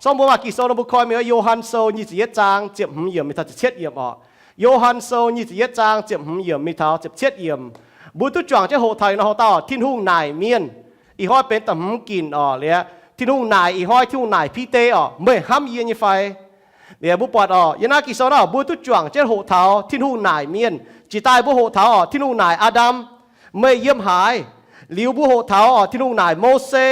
Sorng mbuo maaih Ging-Sou nor mbuo koi mingh Yo^han Sou nyic ziepc yietv zaang ziepc hmz yiemc mingh taux ziepc cietv yiemc orqc. Yo^han Sou nyic ziepc yietv zaang ziepc hmz yiemc mingh taux ziepc cietv yiemc. Mbuo duqv juangc jienv hoqc taux ih hnoi hoc dauh Tin-Hungh naaic mienh. Ih hnoi benx da'hmz ginc orqc. Liuz Tin-Hungh naaic, ih hnoi Tin-Hungh naaic Bide orqc, meih hnamv yie nyei fai? Liuz mbuo buatc orqc, yiem naaiv Ging-Sou nor mbuo duqv juangc jienv hoqc taux Tin-Hungh naaic mienh. Jiex daaih mbuo hoqc taux orqc, Tin-Hungh naaic Aa^ndam, meih yiem haaix? Liuz mbuo hoqc taux orqc, Tin-Hungh naaic Mose,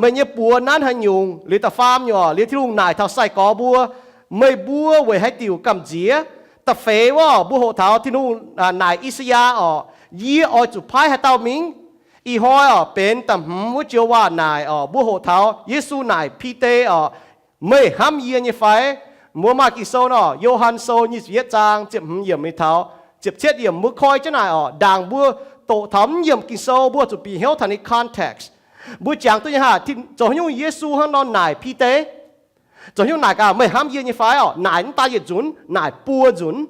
meih nyei buoz nanv haaix nyungc? Liuz da'faam nyungc orqc, liuz Tin-Hungh naaic taux sai-gorx mbuo, meih mbuo weic haaix diuc gamh nziex? Da'feix wuov mbuo hoqc taux Tin-Hungh naaic I^saa^yaa orqc, yie oix zuqc paaiv haaix dauh mingh? Ih hnoi orqc benx da'hmz wuov joux waac naaic orqc, mbuo hoqc taux Yesu naaic Bide orqc, meih hnamv yie nyei fai? Mbuo maaih Ging-Sou nor, Yo^han Sou nyic ziepc yietv zaang ziepc hmz yiemc mingh taux ziepc cietv yiemc, mbuo koi jienv naaic orqc. Ndaangc mbuo doqc taux mv yiemc Ging-Sou mbuo zuqc bieqc hnyouv taux ninh context. Mbuo jangx duqv nyei haac, zoux haaix nyungc Yesu hnangv nor naaic Bide? Zoux haaix nyungc naaic gaax, meih hnamv yie nyei fai orqc? Naaic mv daan yietc nzunc, naaic buo nzunc.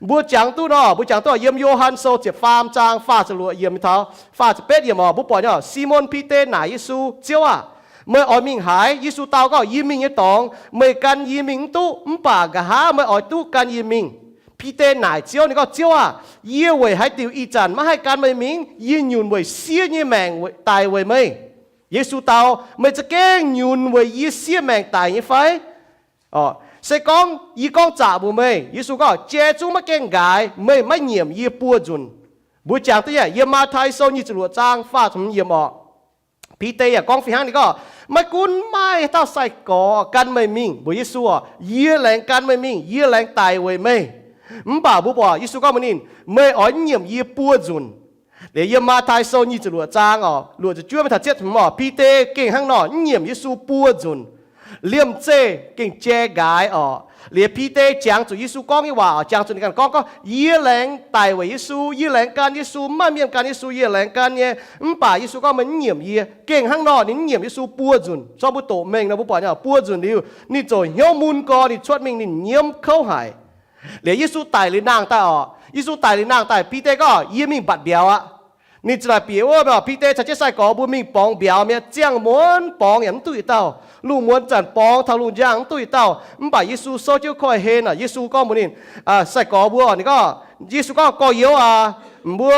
Mbuo jangx duqv nor, mbuo jangx duqv yiem Yo^han Sou ziepc faam zaang faah ziepc luoqc yiemc mingh taux faah ziepc betv yiemc orqc, mbuo buatc nyei, Simon Bide naaic Yesu, Ziouv aah! Meih oix mingh haaix? Yesu dau gorngv, Yie mingh nyei dorngx meih gan yie mingh mv duqv, mv baac nqa'haav meih oix duqv gan yie mingh. Bide naaic Ziouv, ninh gorngv, Ziouv aah! Yie weic haaix diuc ih zanc maiv haih gan meih mingh? Yie nyunc weic siev nyei maengc daic weic meih. Yesu dau, Meih za'gengh nyunc weic yie siev maengc daic nyei fai? Se gorngv yie gorngv zaqc mbuox meih, Yesu gorngv, jai zungv maiv gaengh nqaaix, meih maiv nyiemc yie buo nzunc. Mbuo jangx duqv yiem Matv^tai Sou nyic ziepc luoqc zaang faah ziepc hmz yiemc orqc. Bide yaac gorngv fih hnangv, ninh gorngv, Maiv gunv maaih dauh sai-gorx gan meih mingh, mbuox Yesu orqc, yie laengz gan meih mingh, yie laengz daic weic meih. Mv baac mbuo buatc Yesu gorngv mbuox ninh, Meih oix mv nyiemc yie buo nzunc. Liuz yiem Matv^tai Sou nyic ziepc luoqc zaang orqc, luoqc ziepc juov mingh taux cietv ziepc hmz orqc, Bide gengh hnangv nor mv nyiemc Yesu buo nzunc. Liemh zeih gengh jai nqaaix orqc. Liuz Bide jangx zuqc Yesu gorngv nyei waac orqc, jangx zuqc ninh ganh gorngv, gorngv, Yie laengz daic weic Yesu, yie laengz gan Yesu, mv maaih mienh gan Yesu, yie laengz gan nyei. Mv baac Yesu gorngv, Meih mv nyiemc yie. Gengh hnangv nor ninh mv nyiemc Yesu buo nzunc. Zorqv mbuo doqc mengh nor mbuo buatc nyei, buo nzuqc liuz ninh ziouc hnyouv mun gorx, ninh cuotv mingh, ninh nyiemv kouv haic. Liuz Yesu daic liuz nangh daaih orqc, Yesu daic liuz nangh daaih, Bide gorngv, Yie mingh mbatc mbiauz aqv. Ninh ziouc daaih bieqc wuov, Bide caux jienv sai-gorx mbuo mingh borngz mbiauz mi'aqv. Ziangh muonz borngz yaac mv duqv yietc dauh. Lungh muonz zanc borngz taux lungh njang mv duqv yietc dauh. Mv baac Yesu souv jienv koiv-hlen orqc. Yesu gorngv mbuox ninh, sai-gorx mbuo, ninh gorngv, Yesu gorngv, Gorx-youz aac, mbuo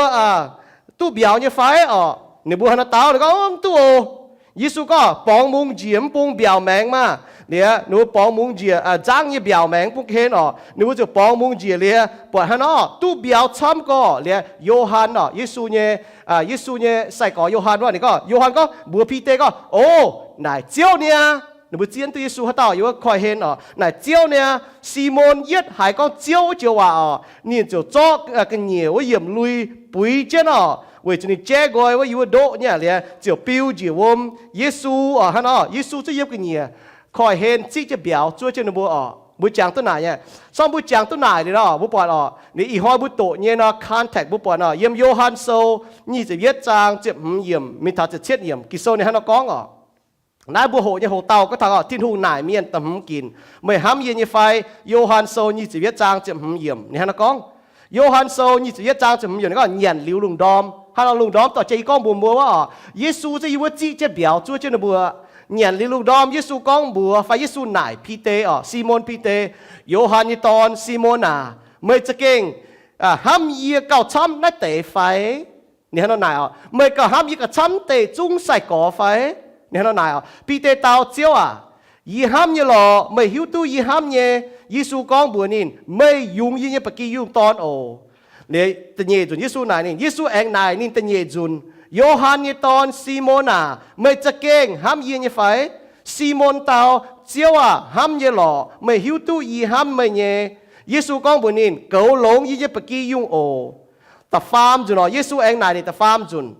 duqv mbiauz nyei fai orqc? Ninh mbuo hnangv naaiv dau, ninh gorngv, Mv duqv oc. Yesu gorngv, Borngz mungz njiec mv bung mbiaauc maengx maah! Liuz ninh mbuo borngz mungz njiec nzangv nyei mbiaauc maengx bun ga'hlen orqc. Ninh mbuo ziouc borngz mungz njiec liuz buatc hnangv nor duqv mbiauz camv gorx. Liuz Yo^han orqc, Yesu nyei, Yesu nyei sai-gorx Yo^han wuov, ninh gorngv, Yo^han gorngv mbuox Bide gorngv, O, naaic Ziouv niaa. Ninh mbuo zien duqv Yesu haaix dauh yiem wuov koiv-hlen orqc, naaic Ziouv niaa. Simon yietv haiz gorngv Ziouv wuov joux waac orqc, ninh ziouc zorqv ga'nyiec wuov yiemc lui buix jienv orqc, weic zuqc ninh jaiv nqoi wuov yiem wuov ndoqv nyei aqv. Liuz ziouc biu njiec wuom Yesu orqc. Hnangv nor Yesu zungv yiem ga'nyiec koiv-hlen ziqv jienv mbiauz zuov jienv ninh mbuo orqc. Mbuo jangx duqv naaic nyei. Sorng mbuo jangx duqv naaic liuz nor, mbuo buatc orqc, ninh ih hnoi mbuo doqc nyei nor context mbuo buatc nor, yiem Yo^han Sou nyic ziepc yietv zaang ziepc hmz yiemc mingh taux ziepc cietv yiemc, Ging-Sou ninh hnangv nor gorngv orqc. Naaiv mbuo hoqc nyei hoc dauh gorngv taux Tin-Hungh naaic mienh da'hmz ginc, Meih hnamv yie nyei fai? Yo^han Sou nyic ziepc yietv zaang ziepc hmz yiemc ninh hnangv nor gorngv. Yo^han Sou nyic ziepc yietv zaang ziepc hmz yiemc ninh gorngv, Nyanc liuz lungh ndorm. Hnangv nor lungh ndorm dorh jiex, yie gorngv mbuox mbuo wuov orqc, Yesu zungv yiem wuov ziqv jienv mbiauz zuov jienv ninh mbuo. Nyanc liuz lungh ndorm Yesu gorngv mbuox, fai Yesu naaic Bide orqc, Simon Bide, Yo^han nyei dorn, Simon aac, meih za'gengh hnamv yie gauh camv naaiv deix fai? Ninh hnangv nor naaic orqc, Meih gauh hnamv yie gauh camv deix zungv sai-gorx fai? Ninh hnangv nor naaic orqc. Bide dau, Ziouv aac, yie hnamv nyei lorqc. Meih hiuv duqv yie hnamv nyei. Yesu gorngv mbuox ninh, Meih yungz yie nyei ba'gi yungh dorn oc. Liuz da'nyeic nzunc Yesu naaic ninh, Yesu aengx naaic ninh da'nyeic nzunc, Yo^han nyei dorn, Simon aac, meih za'gengh hnamv yie nyei fai? Simon dau, Ziouv aac, hnamv nyei lorqc. Meih hiuv duqv yie hnamv meih nyei. Yesu gorngv mbuox ninh, Goux longx yie nyei ba'gi yungh oc. Da'faam nzunc orqc, Yesu aengx naaic ninh da'faam nzunc,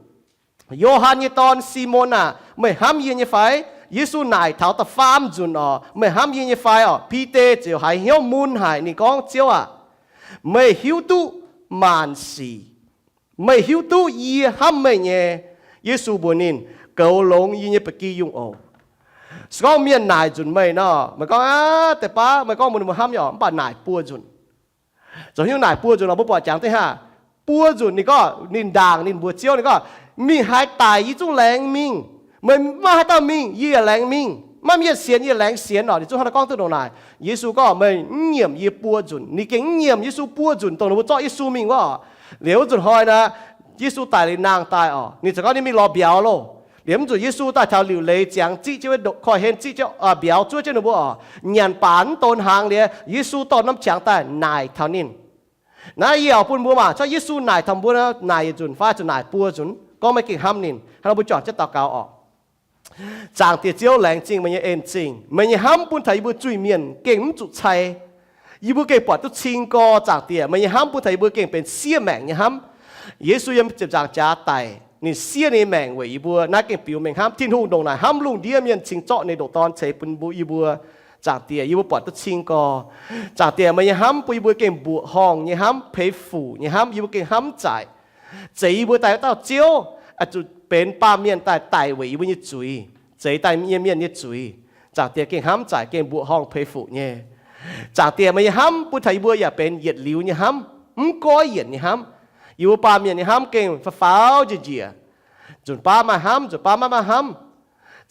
Yo^han nyei dorn, Simon aac, meih hnamv yie nyei fai? Yesu naaic taux da'faam nzunc orqc, Meih hnamv yie nyei fai orqc? Bide ziouc haiz hnyouv mun haic. Ninh gorngv, Ziouv aac, meih hiuv duqv maanc sic. Meih hiuv duqv yie hnamv meih nyei. Yesu mbuox ninh, Goux longx yie nyei ba'gi yungh oc. Se gorngv mienh naaic nzunc meih nor, meih gorngv, Aav, deix baav meih gorngv mbuox ninh mbuo hnamv nyei orqc, mv baac naaic buo nzunc. Zoux hnyouv naaic buo nzunc nor, mbuo buatc jangx deix haav. Buo nzunc ninh gorngv, ninh ndaangc ninh mbuox Ziouv, ninh gorngv, Mingh haaix daic yie zungv laengz mingh. Meih maiv haaix dauh mingh, yie yaac laengz mingh. Maaih mienh sienx yie, laengz sienx oc. Ninh zungv hnangv naaiv gorngv duqv ndongc naaic. Yesu gorngv, meih mv nyiemc yie buo nzunc. Ninh gengh mv nyiemc Yesu buo nzunc, dongh ninh mbuo zorqv Yesu mingh wuov oc. Liuz wuov nzunc hnoi naaic, Yesu daic liuz nangh daaih oc. Ninh ziouc gorngv ninh mingh lorz mbiauz loh. Liuz mv nzunc Yesu daaih taux liuc leiz ziangx ziqv jienv, koiv-hlen ziqv jienv mbiauz zuov jienv ninh mbuo oc. Nyanc baac mv donx hnaangx liuz, Yesu dorh norm qangx daaih naaic taux ninh. Naaiv yie oix bun mbuo mangc, zorqv Yesu naaic taux mbuo, naaic yietc nzunc fai zuqc naaic buo nzunc, gorngv meih gengh hnamv ninh. Hnangv nor mbuo juangc jienv daux gaux oc. Zaangc Diex Ziouv, laengz zingh meih nyei en zingh. Meih nyei hnamv bun taux yie mbuo zuiz-mienh gengh mv zuqc cai. Yie mbuo gengh buatc duqv cing gorx. Zaangc Diex, meih nyei hnamv bun taux yie mbuo gengh benx siev maengc nyei hnamv. Yesu yiem ziepc nzaangc jaax daic, ninh siev ninh nyei maengc weic yie mbuo. Naaiv gengh biux mengh hnamv. Tin-Hungh ndongc naaic hnamv lungh ndiev mienh cingx zorqv ninh ndoqc Dorn ceix bun mbuo, yie mbuo. Zaangc Diex, yie mbuo buatc duqv cing gorx. Zaangc Diex, meih nyei hnamv bun yie mbuo gengh mbuoqc horngh nyei hnamv, peix fuc nyei hnamv, yie mbuo gengh hnamv zaaic. Zeiz yie mbuo daaih wuov dauh Ziouv, zuqc benx baamh mienh daaih daic weic yie mbuo nyei zuiz, zeix daaih yie mienh nyei zuiz. Zaangc Diex, gengh hnamv zaaic, gengh mbuoqc horngh peix fuc nyei. Zaangc Diex, meih nyei hnamv bun taux yie mbuo yaac benx yietc liuz nyei hnamv, mv goiv yienc nyei hnamv. Yie mbuo baamh mienh nyei hnamv gengh faaux-faaux njiec-njiec. Nzunc baav maaih hnamv, nzunc baav maiv maaih hnamv.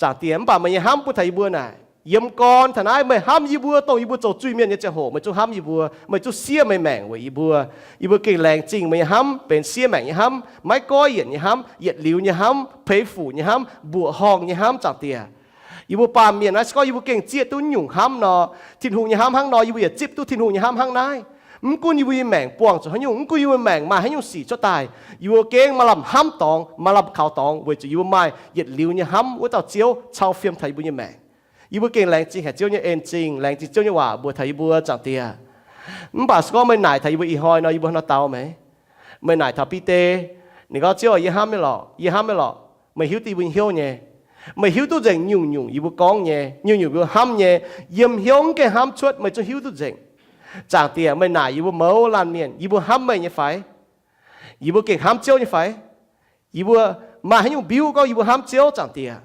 Zaangc Diex, mv baac meih nyei hnamv bun taux yie mbuo naaic, yiem gorn taux naaiv meih hnamv yie mbuo, dongh yie mbuo zoux zuiz-mienh nyei ziangh hoc meih zungv hnamv yie mbuo, meih zungv siev meih maengc weic yie mbuo. Yie mbuo gengh laengz zingh meih nyei hnamv benx siev maengc nyei hnamv, maiv goiv yienc nyei hnamv, yietc liuz nyei hnamv, peix fuc nyei hnamv, mbuoqc horngh nyei hnamv. Zaangc Diex, yie mbuo baamh mienh naaiv se gorngv yie mbuo gengh zieqv duqv nyungc hnamv nor, Tin-Hungh nyei hnamv hnangv nor, yie mbuo yaac zipv duqv Tin-Hungh nyei hnamv hnangv naaiv. Mv gunv yie mbuo nyei maengc buangh zuqc haaix nyungc, mv gunv yie mbuo maengc maaih haaix nyungc sic cuotv daaih, yie mbuo gengh maaih lamh hnamv dorngx, maaih lamh kaux dorngx, weic zuqc yie mbuo maaih yietc liuz nyei hnamv wuov dauh Ziouv cau fiem taux yie mbuo nyei maengc. Yie mbuo gengh laengz zingh haic Ziouv nyei en zingh, laengz zingh Ziouv nyei waac mbuox taux yie mbuo, Zaangc Diex. Mv baac se gorngv meih naaic taux yie mbuo ih hnoi nor, yie mbuo hnangv nor dau meih. Meih naaic taux Bide, ninh gorngv, Ziouv, yie hnamv meih lorqc, yie hnamv meih lorqc. Meih hiuv duqv yie mbuo hnyouv nyei. Meih hiuv duqv nzengc nyungc-nyungc yie mbuo gorngv nyei, nyungc-nyungc yie mbuo hnamv nyei. Yiem hnyouv mv gaengh hnamv cuotv meih zungv hiuv duqv nzengc. Zaangc Diex, meih naaic yie mbuo mouz laanh mienh, yie mbuo hnamv meih nyei fai? Yie mbuo gengh hnamv Ziouv nyei fai? Yie mbuo maaih haaix nyungc mbiuv gorngv yie mbuo hnamv Ziouv, Zaangc Diex?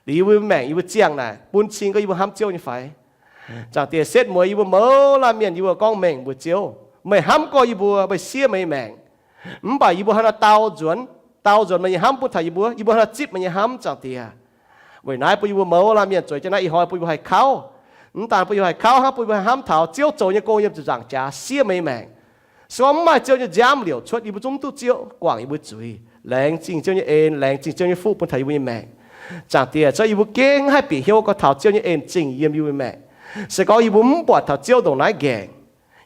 Liuz yie mbuo maengc yie mbuo ziangh naaic bun cing gorngv yie mbuo hnamv Ziouv nyei fai? Zaangc Diex, setv mueiz yie mbuo mouz laanh mienh, yie mbuo gorngv mengh mbuox Ziouv, meih hnamv gorx yie mbuo, meih siev meih nyei maengc. Mv baac yie mbuo hnangv naaiv dau nzuonx, dau nzuonx meih nyei hnamv butv taux yie mbuo, yie mbuo hnangv naaiv zipv meih nyei hnamv, Zaangc Diex. Weic naaiv bun yie mbuo mouz laanh mienh zueiz jienv naaiv ih hnoi bun yie mbuo haih kauv. Mv daan bun yie mbuo haih kauv hnangv, bun yie mbuo haih hnamv taux Ziouv zoux nyei gong yiem ziepc nzaangc jaax siev meih nyei maengc. Se gorngv mv maaih Ziouv nyei nziaamv liouc cuotv, yie mbuo zungv mv duqv Ziouv guangc yie mbuo zuiz. Laengz zingh Ziouv nyei en, laengz zingh Ziouv nyei fuqv bun taux yie mbuo nyei maengc. Zaangc Diex, zorqv yie mbuo gengh haih bieqc hnyouv gorngv taux Ziouv nyei en zingh yiem yie mbuo nyei maengc. Se gorngv yie mbuo mv buatc taux Ziouv ndongc naaiv nqaengc,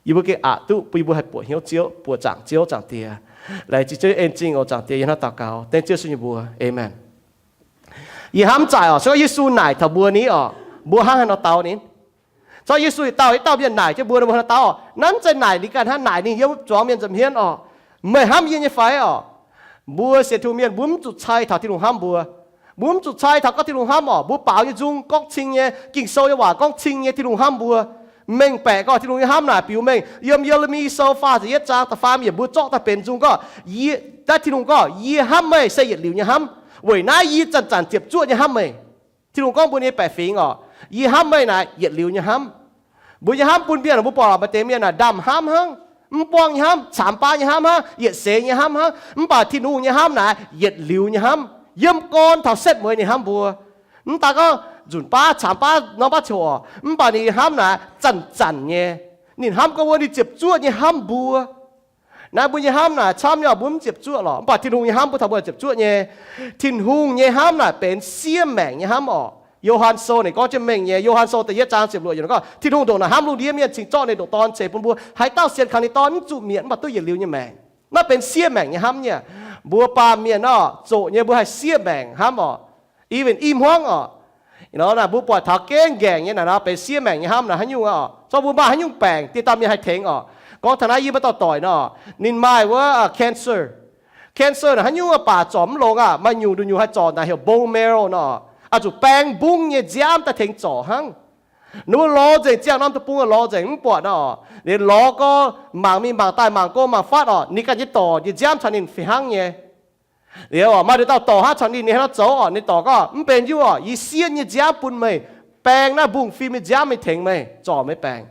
yie mbuo gengh aqc duqv bun yie mbuo haih buoqc hnyouv Ziouv, buoqc zaangc Ziouv, Zaangc Diex. Laengz zingh Ziouv nyei en zingh oc, Zaangc Diex. Yie hnangv daux gaux dengv Ziouv Yesu nyei mbuox, aamen. Yie hnamv zaaic oc, se gorngv Yesu naaic taux mbuo ni oc, mbuo hnangv haaix nor dau ninh? Zorqv Yesu yietc dauh yietc dauh mienh naaic jienv mbuo, mbuo hnangv haaix nor dau oc? Nanv zeiz naaic ninh ganh hnangv, naaic ninh yiem zuangx mienh nza'hmien oc, meih hnamv yie nyei fai oc? Mbuo sienx Tin-Hungh mienh, mbuo mv zuqc cai taux Tin-Hungh hnamv mbuo. Mbuo mv zuqc cai taux gorngv Tin-Hungh hnamv oc. Mbuo baaux nyei nzung gorngv cing nyei, Ging-Sou nyei waac gorngv cing nyei, Tin-Hungh hnamv mbuo. Mengh baeqc gorngv Tin-Hungh nyei hnamv naaic biux mengh yiem Ye^le^mi Sou faah ziepc yietv zaang da'faam yiemc, mbuo zorqv daaih benx nzung gorngv, yie, daaih Tin-Hungh gorngv, yie hnamv meih se yietc liuz nyei hnamv. Weic naaiv yie zanc-zanc ziepc zuoqv nyei hnamv meih. Tin-Hungh gorngv mbuo nyei baeqc fingx oc, yie hnamv meih naaic yietc liuz nyei hnamv. Mbuo nyei hnamv bun mienh, mbuo buatc maaih deix mienh naaic ndaamv hnamv hnangv, mv buangv nyei hnamv, camx baav nyei hnamv hnangv, yietc seix nyei hnamv hnangv. Mv baac Tin-Hungh nyei hnamv naaic yietc liuz nyei hnamv. Yiem gorn taux setv mueiz ninh hnamv mbuo. Mv daan gorngv nzunc baav camx baav norm baav ziouc oc, mv baac ninh hnamv naaic zanc-zanc nyei. Ninh hnamv gorngv wuov ninh ziepc zuoqv nyei hnamv mbuo. Naaiv mbuo nyei hnamv naaic camv nyei oc, mbuo mv ziepc zuoqv lorqc. Mv baac Tin-Hungh nyei hnamv bun taux mbuo ziepc zuoqv nyei. Tin-Hungh nyei hnamv naaic benx siev maengc nyei hnamv oc. Yo^han Sou ninh gorngv jienv mengh nyei. Yo^han Sou da'yietv zaang ziepc luoqc yiemc gorngv, Tin-Hungh ndongc naaic hnamv lungh ndiev mienh cingx zorqv ninh ndoqc Dorn ceix bun mbuo, haaix dauh sienx kangx ninh Dorn mv zuqc mietc, mv baac duqv yietc liuz nyei maengc. Naaiv benx siev maengc nyei hnamv nyei. Mbuo baamh mienh oc, zoqc nyei mbuo haih siev maengc hnamv oc. Even i hmuangv oc, naaic mbuo buatc taux gengh nqaengc nyei naaic nor benx siev maengc nyei hnamv naaic haaix nyungc oc? Zorqv mbuo maaih haaix nyungc baengc, dieh dauh mienh haih tengx oc. Gorngv taux naaiv yie maaih dauh doic nor, ninh maaih wuov cancer. Cancer naaic haaix nyungc baac zorc mv longx aqv. Maaih nyungc nduqc nyungc haih zorc naaic heuc bone marrow nor, oix zuqc baeng mbungv nyei nziaamv daaih tengx zorc hnangv. Ninh mbuo lorz nzengc ziangh norm deic-bung, lorz nzengc mv buatc nor, ninh lorz gorx mangc mingh mangc daaih, mangc gorx mangc fatv oc, ninh ganh nyei dorc nyei nziaamv caux ninh fih hnangv nyei. Liuz maaih nduqc dauh dorc hnangv caux ninh, ninh hnangv nor zoux oc, ninh dorc gorngv, mv benx njuov oc, yie siev nyei nziaamv bun meih, baeng naaiv mbungv fim nyei nziaamv mingh tengx meih, zorc meih baengc.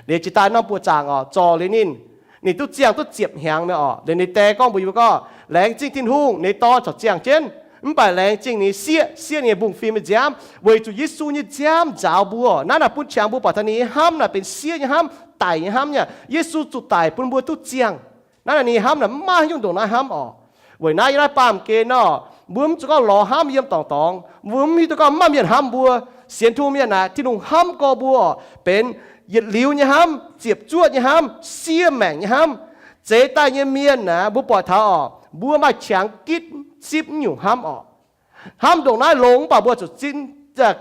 Liuz jiex daaih norm buoqc zaangc oc, zorc liuz ninh, ninh duqv ziangh duqv ziepc hnyangx mi'aqv oc. Liuz ninh die gorngv mbuox yie mbuo gorngv, laengz zingh Tin-Hungh, ninh dorn corc ziangh jienv. Mv baac laengz zingh ninh sieqv, sieqv ninh nyei mbungv-fim nyei nziaamv, weic zuqc Yesu nyei nziaamv nzaaux mbuo. Naaiv naaic bun qangx mbuo buatc taux ninh nyei hnamv naaic benx sieqv nyei hnamv, daic nyei hnamv nyei. Yesu zuqc daic bun mbuo duqv ziangh. Naaiv naaic ninh nyei hnamv naaic mv maaih haaix nyungc ndongc naaiv hnamv orqc. Weic naaiv yiem naaiv baamh gen nor, mbuo mv zuqc gorngv lorz hnamv yiem dorngx dorngx. Mbuo mv hiuv duqv gorngv mv maaih mienh hnamv mbuo. Sienx tungh mienh naaic, Tin-Hungh hnamv gorx mbuo orqc, benx yietc liuz nyei hnamv, ziepc zuoqv nyei hnamv, siev maengc nyei hnamv. Zeix daaih nyei mienh naaic, mbuo buatc taux orqc, mbuo maaih qangx gitv zipv nyungc hnamv orqc. Hnamv ndongc naaiv longx mv baac mbuo zuqc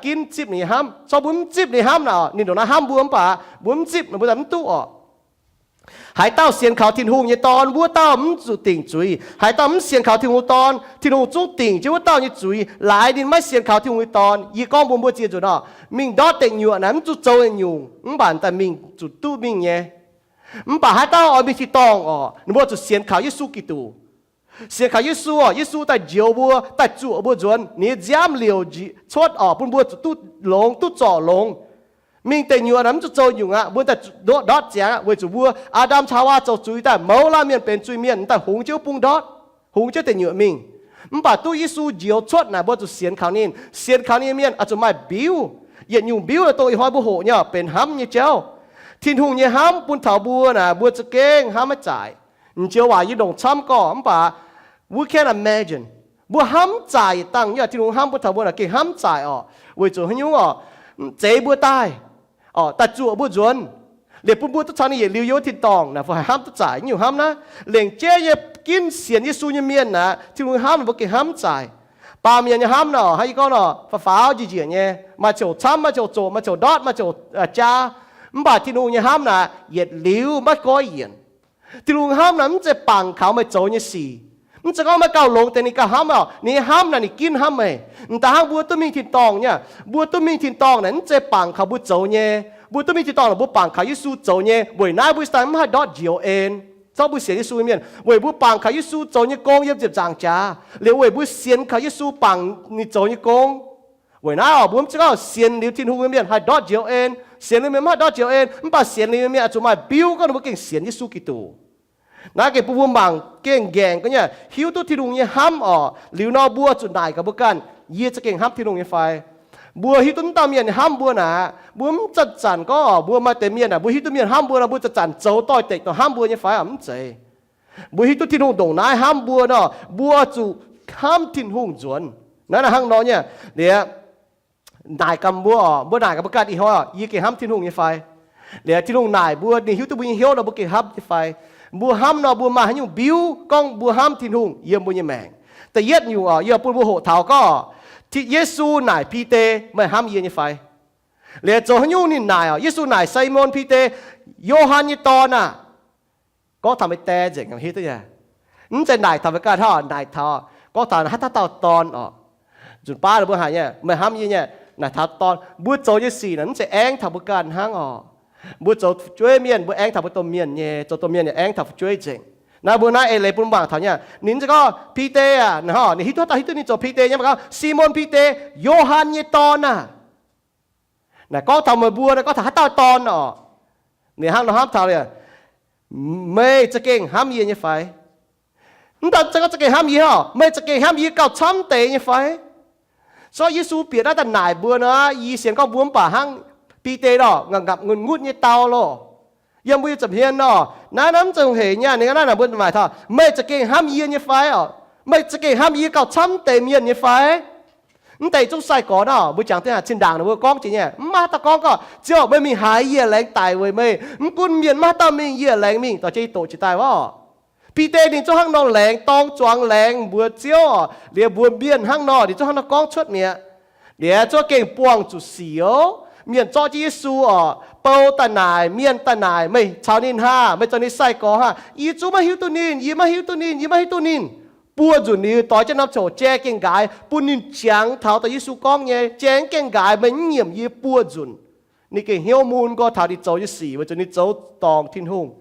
ginv zipv ninh nyei hnamv. Corc mbuo mv zipv ninh hnamv naaic, ninh ndongc naaiv hnamv mbuo mv baac mbuo mv zipv, mbuo daaih mv duqv orqc. Haaix dauh sienx kaux Tin-Hungh nyei Dorn, wuov dauh mv zuqc dingc zuiz. Haaix dauh mv sienx kaux Tin-Hungh Dorn, Tin-Hungh zungv dingc jienv wuov dauh nyei zuiz, laaix ninh maiv sienx kaux Tin-Hungh nyei Dorn. Yie gorngv mbuox mbuo ziex nzunc orqc, mingh ndortv deic nyuoqc naaic mv zuqc zoux nyungc, mv baac daaih mingh zuqc duqv mingh nyei. Mv baac haaix dauh oix mingh tin-dorngh orqc, ninh mbuo zuqc sienx kaux Yesu Giduc. Sienx kaux Yesu orqc, Yesu daaih njoux mbuo, daaih zuoqc mbuo nzuonx, ninh nyei nziaamv liouc njiec cuotv orqc, bun mbuo zuqc duqv longx, duqv zorc longx. Mingh deic nyuoqc naaic mv zuqc zoux nyungc aqv, mbuo daaih ndortv ziangx aqv, weic zuqc mbuo Aa^ndam caux Haawaa zoux zuiz daaih mouz laanh mienh benx zuiz-mienh, daaih hungx jienv wuov bung ndortv, hungx jienv deic nyuoqc mingh. Mv baac duqv Yesu njoux cuotv naaic, mbuo zuqc sienx kaux ninh. Sienx kaux ninh mienh oix zuqc maaih mbiuv. Yietc nyungc mbiuv naaic dongh ih hnoi mbuo hoqc nyei orqc, benx hnamv nyei jauv. Tin-Hungh nyei hnamv bun taux mbuo naaic, mbuo za'gengh hnamv maiv zaic. M'njoux waac yie ndongc camv gorngv, mv baac we can't imagine. Mbuo hnamv mv zaic yietc dangh nyei, Tin-Hungh hnamv bun taux mbuo naaic gengh hnamv mv zaic orqc. Weic zuqc haaix nyungc orqc? Zeix mbuo daaih orqc, daaih zuoqc mbuo nzuonx, liemh bun mbuo duqv caux ninh yietc liuz yiem wuov tin-dorngh naaic, fai hnamv duqv zaic nyungc hnamv naaiv. Lengc jeiv nyei ginv sienx Yesu nyei mienh naaic, Tin-Hungh hnamv ninh mbuo gengh hnamv mv zaic. Baamh mienh nyei hnamv nor, hnangv yie gorngv nor, faaux faaux njiec njiec nyei, maaih ziouc camv, maaih ziouc zoqc, maaih ziouc ndortv, maaih ziouc jaa. Mv baac Tin-Hungh nyei hnamv naaic yietc liuz maiv goiv yienc. Tin-Hungh hnamv naaic mv zeiz bangc kaux meih zoux nyei sic. Mv zeiz gorngv meih gauh longx deix ninh gauh hnamv orqc. Ninh nyei hnamv naaic ninh ginv hnamv meih. M'daaih hnangv mbuo duqv mingh tin-dorngh nyei, mbuo duqv mingh tin-dorngh naaic mv zeiz bangc kaux mbuo zoux nyei. Mbuo duqv mingh tin-dorngh naaic mbuo bangc kaux Yesu zoux nyei. Weic naaiv mbuo sieqv daaih mv haih ndortv njoux en. Zorqv mbuo sienx Yesu nyei mienh, weic mbuo bangc kaux Yesu zoux nyei gong yiem ziepc nzaangc jaax, liuz weic mbuo sienx kaux Yesu bangc ninh zoux nyei gong. Weic naaiv orqc, mbuo mv zeiz gorngv sienx liuz Tin-Hungh nyei mienh haih ndortv njoux en. Sienx liuz mienh mv haih ndortv njoux en, mv baac sienx liuz mienh oix zuqc maaih mbiuv gorngv ninh mbuo gengh sienx Yesu Giduc. Naaiv gengh bun mbuo mangc gengh nqaengc gorngv nyei, hiuv duqv Tin-Hungh nyei hnamv orqc, liuz nor mbuo zuqc naaic gaax mbuo ganh, yie za'gengh hnamv Tin-Hungh nyei fai? Mbuo hiuv duqv wuov dauh mienh hnamv mbuo naaic, mbuo mv zanc-zanc gorngv orqc, mbuo maaih deix mienh naaic, mbuo hiuv duqv mienh hnamv mbuo nor, mbuo zanc-zanc zoux doix-dekc dongh hnamv mbuo nyei fai? Mv zeiz. Mbuo hiuv duqv Tin-Hungh ndongc naaiv hnamv mbuo nor, mbuo zuqc hnamv Tin-Hungh nzuonx. Naaiv hnangv nor nyei, liuz naaic gaax mbuo orqc, mbuo naaic gaax mbuo ganh ih hnoi orqc, yie gengh hnamv Tin-Hungh nyei fai? Liuz Tin-Hungh naaic mbuo, ninh hiuv duqv mbuo nyei hnyouv nor, mbuo gengh hnamv nyei fai? Mbuo hnamv nor, mbuo maaih haaix nyungc mbiuv gorngv mbuo hnamv Tin-Hungh yiem mbuo nyei maengc? Da'yietv nyungc orqc, yie bun mbuo hoqc taux gorngv, Yesu naaic Bide, meih hnamv yie nyei fai? Liuz zoux haaix nyungc ninh naaic orqc, Yesu naaic Simon Bide, Yo^han nyei dorn aah! Gorngv taux meih die nzengc, hiuv duqv nyei. Mv zeiz naaic taux meih ganh hnangv, naaic taux, gorngv taux haaix dauh dauh dorn orqc. Nzunc baav mbuo haiz nyei, meih hnamv yie nyei, naaic taux dorn. Mbuo zoux nyei sic naaic mv zeiz aengx taux mbuo ganh hnangv orqc. Mbuo zoux fu'jueiv mienh, mbuo aengx taux mbuo domh mienh nyei, zoux domh mienh yaac aengx taux fu'jueiv nzengc. Naaiv mbuo naaiv eix leiz bun mangc taux nyei, ninh mv zeiz gorngv Bide aah, ninh hiuv duqv, hiuv duqv ninh zoux Bide nyei, mv gorngv Simon Bide, Yo^han nyei dorn aah! Naaic gorngv taux meih mbuo, naaic gorngv taux haaix dauh dorn orqc? Ninh hnangv nor hnamv taux, meih za'gengh hnamv yie nyei fai? Mv daan gorngv za'gengh hnamv yie orqc, meih za'gengh hnamv yie gauh camv deix nyei fai? Sortv Yesu bieqc naaiv daaih naaic mbuo nor, yie sienx gorngv mbuo mv baac hnangv Bide lorqc, ngapc ngapc ngutv ngutv nyei dau lorqc. Yiem mbuo nyei nza'hmien nor, naaiv naaiv mv zeiz hungh heic nyei. Ninh naaiv naaic mbuo maaih taux, meih za'gengh hnamv yie nyei fai orqc? Meih za'gengh hnamv yie gauh camv deix mienh nyei fai? Mv deix zungv sai-gorx nor, mbuo jangx deix cin-ndaangc ninh mbuo gorngv jiex nyei, mv maaih haaix dauh gorngv gorngv, Ziouv, meih mingh haaix, yie laengz daic weic meih. Mv gunv mienh maiv maaih haaix dauh mingh, yie laengz mingh, dorh jienv doqc jiex daaih orqc. Bide ninh zungv hnangv nor laengz dorng zuangx laengz mbuox Ziouv orqc. Liuz mbuox mienh hnangv nor, ninh zungv hnangv nor gorngv cuotv mi'aqv. Liuz zungv gengh buangh zuqc sic oc. Mienh zorqv jienv Yesu orqc, bou daaih naaic, mienh daaih naaic, meih caux ninh haah? Meih zoux ninh sai-gorx haah? Yie zungv maiv hiuv duqv ninh, yie maiv hiuv duqv ninh, yie maiv hiuv duqv ninh. Buo nzunc liuz doix jienv norm coc jai gengh nqaaix, bun ninh jangx taux dongh Yesu gorngv nyei, jai gengh nqaaix, meih mv nyiemc yie buo nzunc. Ninh gengh hnyouv mun nqoi taux ninh zoux nyei sic, weic zuqc ninh zoux dorngc Tin-Hungh.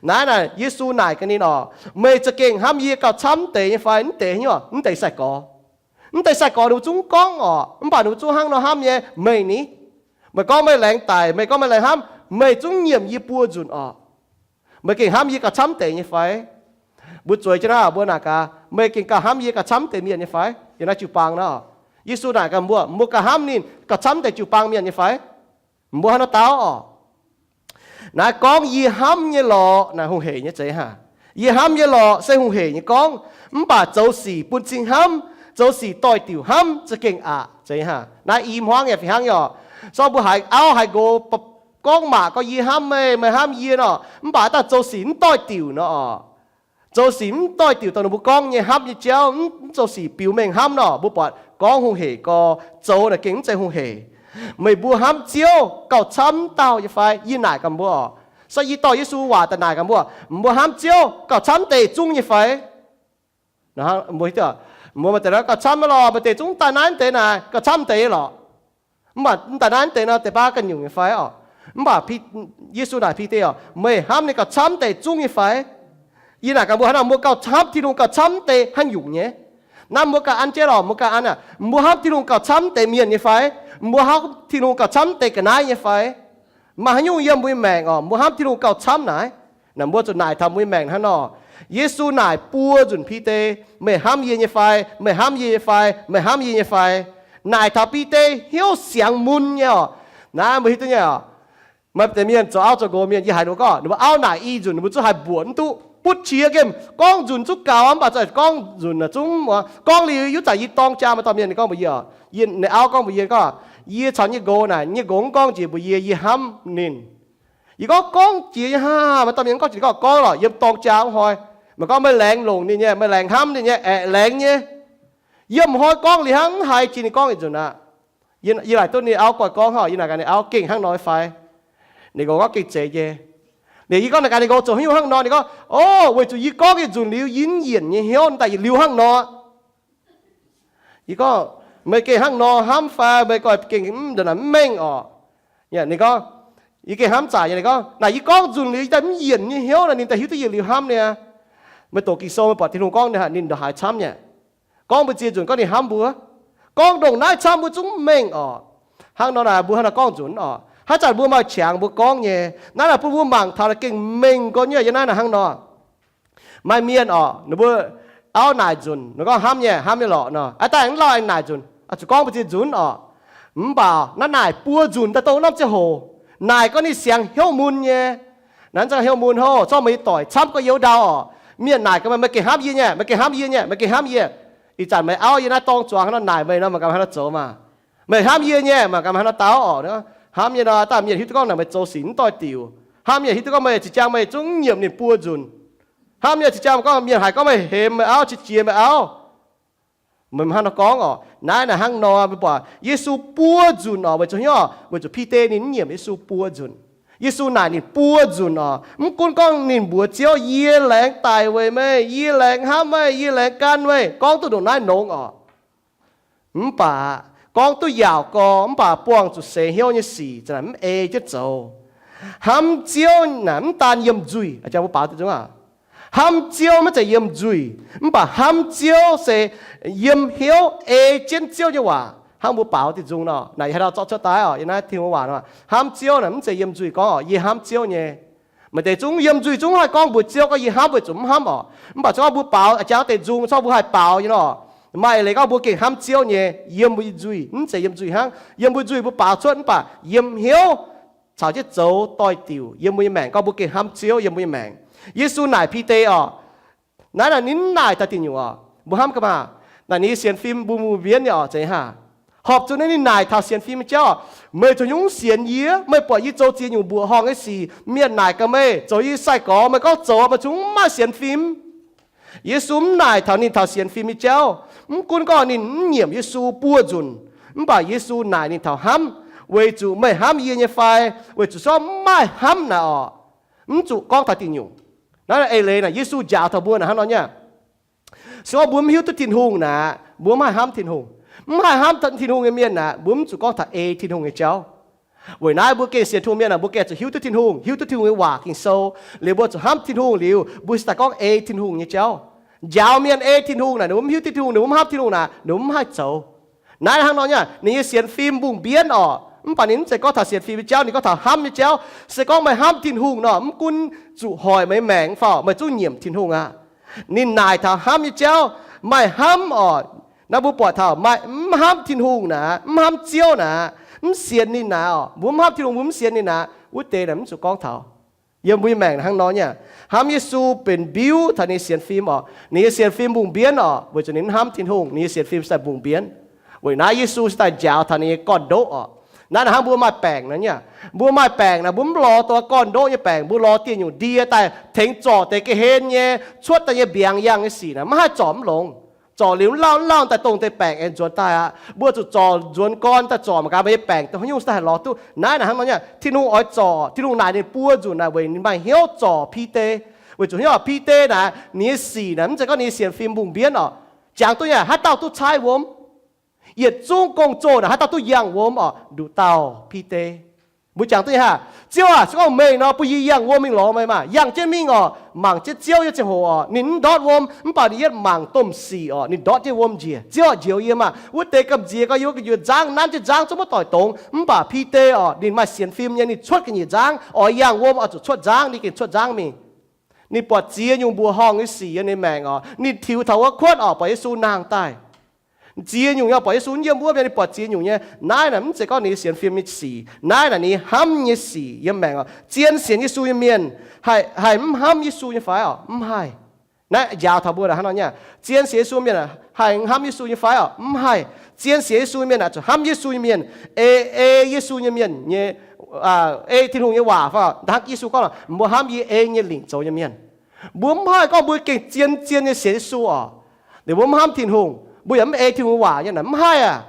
Naaiv naaic Yesu naaic gaax ninh orqc, meih za'gengh hnamv yie gauh camv deix nyei fai? Mv deix nyei orqc, mv deix sai-gorx. Mv deix sai-gorx ninh mbuo zungv gorngv orqc, mv baac ninh mbuo zungv hnangv nor hnamv nyei, meih ni. Meih gorngv meih laengz daic, meih gorngv meih laengz hnamv, meih zungv nyiemc yie buo nzunc orqc. Meih gengh hnamv yie gauh camv deix nyei fai? Mbuo zueiz jienv naaiv mbuo naaic gaax, Meih gengh gauh hnamv yie gauh camv deix mienh nyei fai? Yiem naaiv jiu-baang nor, Yesu naaic gaax mbuo, mbuo gauh hnamv ninh gauh camv deix jiu-baang mienh nyei fai? Mbuo hnangv nor dau oc. Naaiv gorngv yie hnamv nyei lorqc naaic hungh heic nyei zeiz hnangv. Yie hnamv nyei lorqc se hungh heic nyei gorngv, mv baac zoux sic bun cing hnamv, zoux sic doix-diuc hnamv za'gengh aqc zeiz hnangv. Naaiv i hmuangv yaac fih hnangv nyei oc. Sorng mbuo haiz auv haiz nqox gorngv maac gorngv, yie hnamv meih, meih hnamv yie nor, mv baac daaih zoux sic mv doix-diuc nor oc. Zoux sic mv doix-diuc dongh ninh mbuo gorngv nyei hnamv nyei jauv, mv zoux sic biux mengh hnamv nor, mbuo buatc gorngv hungh heic gorx, zoux naaic gengh mv zeiz hungh heic. Meih mbuo hnamv Ziouv gauh camv dauh nyei fai? Yie naaic gaax mbuo oc. Sorng yie dorh Yesu waac daaih naaic gaax mbuo, mbuo hnamv Ziouv gauh camv deix zungv nyei fai? Mbuo maaih deix gauh camv lorqc, maaih deix zungv daaih naaiv deix naaic gauh camv deix lorqc. Mv baac daaih naaiv deix nor deix baav ganh nyungc nyei fai oc? Mv baac Yesu naaic Bide oc, meih hnamv ninh gauh camv deix zungv nyei fai? Yie naaic gaax mbuo hnangv nor, mbuo gauh hnamv Tin-Hungh gauh camv deix haaix nyungc nyei? Naaiv mbuo ganh an jienv lorqc, mbuo ganh an aqv. Mbuo hnamv Tin-Hungh gauh camv deix mienh nyei fai? Mbuo hnamv Tin-Hungh gauh camv deix ga'naaiv nyei fai? Maaih haaix nyungc yiem mbuo nyei maengc oc, mbuo hnamv Tin-Hungh gauh camv naaic? Naaic mbuo zuqc naaic taux mbuo nyei maengc hnangv nor. Yesu naaic buo nzunc Bide, meih hnamv yie nyei fai? Meih hnamv yie nyei fai? Meih hnamv yie nyei fai? Naaic taux Bide hnyouv siangx mun nyei oc. Naaiv mbuo hiuv duqv nyei oc. Maaih deix mienh zoux auv zoux nqox mienh, yie haiz ninh mbuo gorngv, ninh mbuo auv naaic i nzunc ninh mbuo zungv haih mbuoqc mv duqv, butv qiex nqemh, gorngv nzunc zungv gaux, mv baac zungv gorngv nzunc zungv muoz. Gorngv liuz, yuov zanc yie dorng jaa maaih dauh mienh ninh gorngv mbuox yie, ninh auv gorngv mbuox yie gorngv, yie caux yie nqox naaic, yie nqox mv gorngv njiec mbuox yie, yie hnamv ninh. Yie gorngv, gorngv jiex nyei hnangv. Maaih dauh mienh gorngv jiex, ninh gorngv, gorngv lorqc, yiem dorng jaa mv hnoi, meih gorngv meih laengz longc ninh nyei, meih laengz hnamv ninh nyei, aengx laengz nyei. Yiem hnoi gorngv liuz hnangv mv haiz jiex ninh gorngv yietc nzunc aqv. Yie laaic duqv ninh auv goiv gorngv haic, yie naaic gaax ninh auv, gengh hnangv nor fai? Ninh nqox gorngv, gengh zeiz nyei. Liuz yie gorngv naaic gaax ninh nqox, zoux haaix nyungc hnangv nor? Ninh gorngv, o, weic zuqc yie gorngv yietc nzunc liuz, yie mv yienc nyei hnyouv daaih yietc liuz hnangv nor. Yie gorngv, meih gengh hnangv nor hnamv fai? Meih goiv gengh mv mengh oc. Ninh gorngv, yie gengh hnamv zaqc nyei. Ninh gorngv, naaic yie gorngv nzunc liuz, yie daaih mv yienc nyei hnyouv naaic, ninh daaih hiuv duqv yietc liuz hnamv niaa. Meih doqc Ging-Sou meih buatc Tin-Hungh gorngv ninh haaix, ninh ndongc haaix camv nyei. Gorngv mbuo ziex nzunc gorngv ninh hnamv mbuo. Gorngv ndongc naaiv camv mbuo zungv mengh oc. Hnangv nor naaic mbuo hnangv naaic gorngv nzunc oc. Haaix zanc mbuo maaih qangx mbuo gorngv nyei. Naaiv naaic bun mbuo mangc taux naaic gengh mengh gorngv nyei. Yiem naaiv naaic hnangv nor, maaih mienh oc, ninh mbuo auv naaic nzunc, ninh gorngv hnamv nyei, hnamv nyei lorqc nor, aa, daaih mv lauh aengx naaic nzunc, zuqc gorngv mbuo ziex nzunc oc. Mv baac naaiv naaic buo nzunc daaih dongh norm ziangh hoc naaic gorngv ninh siangx hnyouv mun nyei. Naaiv ziangh hnyouv mun hov, zorqv meih nyei doic camv gorngv youz ndau oc. Mienh naaic gaax meih, meih gengh hnamv yie nyei, meih gengh hnamv yie nyei, meih gengh hnamv yie. Ih zanc meih auv yie naaiv dorng zuangx hnangv nor naaic meih nor, meih ganh hnangv nor zoux maah? Meih hnamv yie nyei, meih ganh hnangv nor dau oc. Hnamv nyei nor, daaih mienh hiuv duqv gorngv naaic meih zoux sic mv doix-diuc. Hnamv mienh hiuv duqv gorngv meih zinh ziangh meih zungv nyiemc ninh buo nzunc. Hnamv nyei zinh ziangh gorngv mienh haiz gorngv meih hemx meih auv, qiex jiez meih auv. Meih hnangv nor gorngv oc. Naaiv naaic hnangv nor, mbuo buatc Yesu buo nzunc oc. Weic zuqc hnyouv, weic zuqc Bide ninh mv nyiemc Yesu buo nzunc. Yesu naaic ninh buo nzunc oc. Mv gunv gorngv ninh mbuox Ziouv, yie laengz daic weic meih, yie laengz hnamv meih, yie laengz gan meih, gorngv duqv ndongc naaiv nongx oc. Mv baac gorngv duqv yaauc gorx, mv baac buangh zuqc seix hnyouv nyei sic za'naaic mv ei jienv zoux. Hnamv Ziouv naaic mv daan yiem nzuih, jang mbuo baaux diuh nzung aqv. Hnamv Ziouv maiv zeiz yiem nzuih, mv baac hnamv Ziouv se yiem hnyouv ei jienv Ziouv nyei waac. Hnangv mbuo baaux diuh nzung nor, naaic yie haaix dauh zorqv cuotv daaih oc, yiem naaiv Tin-Hungh waac nor, hnamv Ziouv naaic mv zeiz yiem nzuih gorngv oc, yie hnamv Ziouv nyei. Maaih deix zungv yiem nzuih zungv haih gorngv mbuox Ziouv gorngv yie hnamv weic zuqc mv hnamv oc. Mv baac corc gorngv mbuo baaux jangx deix nzung, corc mbuo haih baaux nyei nor, maaih eix leiz gorngv mbuo gengh hnamv Ziouv nyei, yiem nzuih, mv zeiz yiem nzuih hnangv. Yiem mbuo nzuih mbuo baaux cuotv, mv baac yiem hnyouv caux jienv zoux doix-diuc yiem mbuo nyei maengc, gorngv mbuo gengh hnamv Ziouv yiem mbuo nyei maengc. Yesu naaic Bide oc. Naaiv naaic ninh mv naaic taux diuc nyungc oc. Mbuo hnamv ga'maah? Naaic ninh sienx fim mbuo mbuo mbienv nyei oc, zeiz hnangv. Horpc zuqc naaiv ninh naaic taux sienx fim nyei jauv oc. Meih zoux nyungc sienx yie? Meih buatc yie zoux ziex nyungc mbuoqc horngh nyei sic, mienh naaic gaax meih, zoux yie sai-gorx, meih gorngv zoux, meih zungv mv maaih sienx fim. Yesu mv naaic taux ninh taux sienx fim nyei jauv. Mv gunv gorngv ninh mv nyiemc Yesu buo nzunc, mv baac Yesu naaic ninh taux hnamv, weic zuqc meih hnamv yie nyei fai? Weic zuqc se gorngv mv maaih hnamv naaic oc, mv zuqc gorngv taux diuh nyungc. Naaiv eix leiz naaic Yesu njaaux taux mbuo naaic hnangv nor nyei. Se gorngv mbuo mv hiuv duqv Tin-Hungh naaic, mbuo mv haih hnamv Tin-Hungh. Mv haih hnamv Tin-Hungh nyei mienh naaic, mbuo mv zuqc gorngv taux ei Tin-Hungh nyei jauv. Weic naaiv mbuo gengh sienx Tin-Hungh mienh naaic, mbuo gengh zuqc hiuv duqv Tin-Hungh, hiuv duqv Tin-Hungh nyei waac Ging-Sou, liuz mbuo zuqc hnamv Tin-Hungh liuz, mbuo cingx daaih gorngv ei Tin-Hungh nyei jauv. Njaaux mienh ei Tin-Hungh naaic, ninh mbuo mv hiuv duqv Tin-Hungh, ninh mbuo mv hnamv Tin-Hungh naaic, ninh mbuo mv haih zoux. Naaiv hnangv nor nyei, ninh nyei sienx fim mbungh mbienv oc. Mv baac ninh mv zeiz gorngv taux sienx fim nyei jauv, ninh gorngv taux hnamv nyei jauv. Se gorngv meih hnamv Tin-Hungh nor, mv gunv zuqc hoic meih nyei maengc fai, meih zungv nyiemc Tin-Hungh aqv. Ninh naaic taux hnamv nyei jauv maaih hnamv oc. Naaiv mbuo buatc taux maaih mv hnamv Tin-Hungh naaic, mv hnamv Ziouv naaic, mv sienx ninh naaic oc. Mbuo mv hnamv Tin-Hungh, mbuo mv sienx ninh naaic, wuov deix naaic mv zuqc gorngv taux. Yiem mbuo nyei maengc hnangv nor nyei. Hnamv Yesu benx mbiuv taux ninh nyei sienx fim oc. Ninh nyei sienx fim mbungh mbienv oc, weic zuqc ninh mv hnamv Tin-Hungh, ninh nyei sienx fim se daaih mbungh mbienv. Weic naaiv Yesu se daaih njaaux taux ninh nyei gorn-ndoqv oc. Naaiv naaic hnangv mbuo maaih baengc nor nyei. Mbuo maaih baengc naaic, mbuo mv lorz dongh gorn-ndoqv nyei baengc, mbuo lorz dieh nyungc ndie daaih tengx zorc deix ga'hlen nyei, cuotv daaih nyei mbiaangx yangh nyei sic naaic, maiv haih zorc mv longx. Zorc liuz mv lauh mv lauh daaih dongh deix baengc aengx nzuonx daaih aqv. Mbuo zuqc zorc nzuonx gorn daaih zorc mangc gaax meih nyei baengc dongh haaix nyungc se daaih haih lorz duqv. Naaiv naaic hnangv nor nyei, Tin-Hungh oix zorc, Tin-Hungh naaic ninh buo nzunc naaic weic ninh maaih hnyouv zorc Bide. Weic zuqc hnyouv Bide naaic, ninh nyei sic naaic mv zeiz gorngv ninh nyei sienx fim mbungh mbienv oc. Jangx duqv nyei, haaix dauh duqv caaiv wuom? Yietc zungv gong-zoh naaic haaix dauh duqv yangh wuom oc? Nduqc dauh Bide. Mbuo jangx duqv nyei haah? Ziouv aac, se gorngv meih nor bun yie yangh wuom mingh lorz meih maah. Yangh jienv mingh oc, mangc jienv Ziouv nyei ziangh hoc oc, ninh mv ndortv wuom, mv baac ninh yietv mangc domh sic oc, ninh ndortv jienv wuom njiec. Ziouv oc, njoux yie maah. Wuov deix gamh nziex gorx, yie wuov gu'nyuoz nzangv nanv jienv nzangv zungv maiv doic dongz, mv baac Bide oc, ninh maaih sienx fim nyei, ninh cuotv ga'nyiec nzangv, oix yangh wuom oix zuqc cuotv nzangv, ninh gengh cuotv nzangv mingh. Ninh buatc ziex nyungc mbuoqc horngh nyei sic yiem ninh maengc oc. Ninh tiux taux wuov kuotv oc, buatc Yesu nangh daaih. Ziex nyungc nyei, buatc Yesu yiem wuov, ninh buatc ziex nyungc nyei. Naaiv naaic mv zeiz gorngv ninh nyei sienx fim nyei sic. Naaiv naaic ninh hnamv nyei sic yiem maengc oc. Zien sienx Yesu nyei mienh haih, haih mv hnamv Yesu nyei fai oc? Mv haih. Naaiv njaaux taux mbuo hnangv nor nyei. Zien sienx Yesu mienh haih hnamv Yesu nyei fai oc? Mv haih. Zien sienx Yesu mienh naaic zuqc hnamv Yesu nyei mienh, ei, ei Yesu nyei mienh nyei, ei Tin-Hungh nyei waac fai oc? Hnangv Yesu gorngv, mbuo hnamv yie ei nyei lingc zoux nyei mienh. Mbuo mv haih gorngv mbuo gengh zien-zien nyei sienx Yesu oc, liuz mbuo mv hnamv Tin-Hungh, mbuo yaac mv ei Tin-Hungh waac nyei naaic, mv haih aac.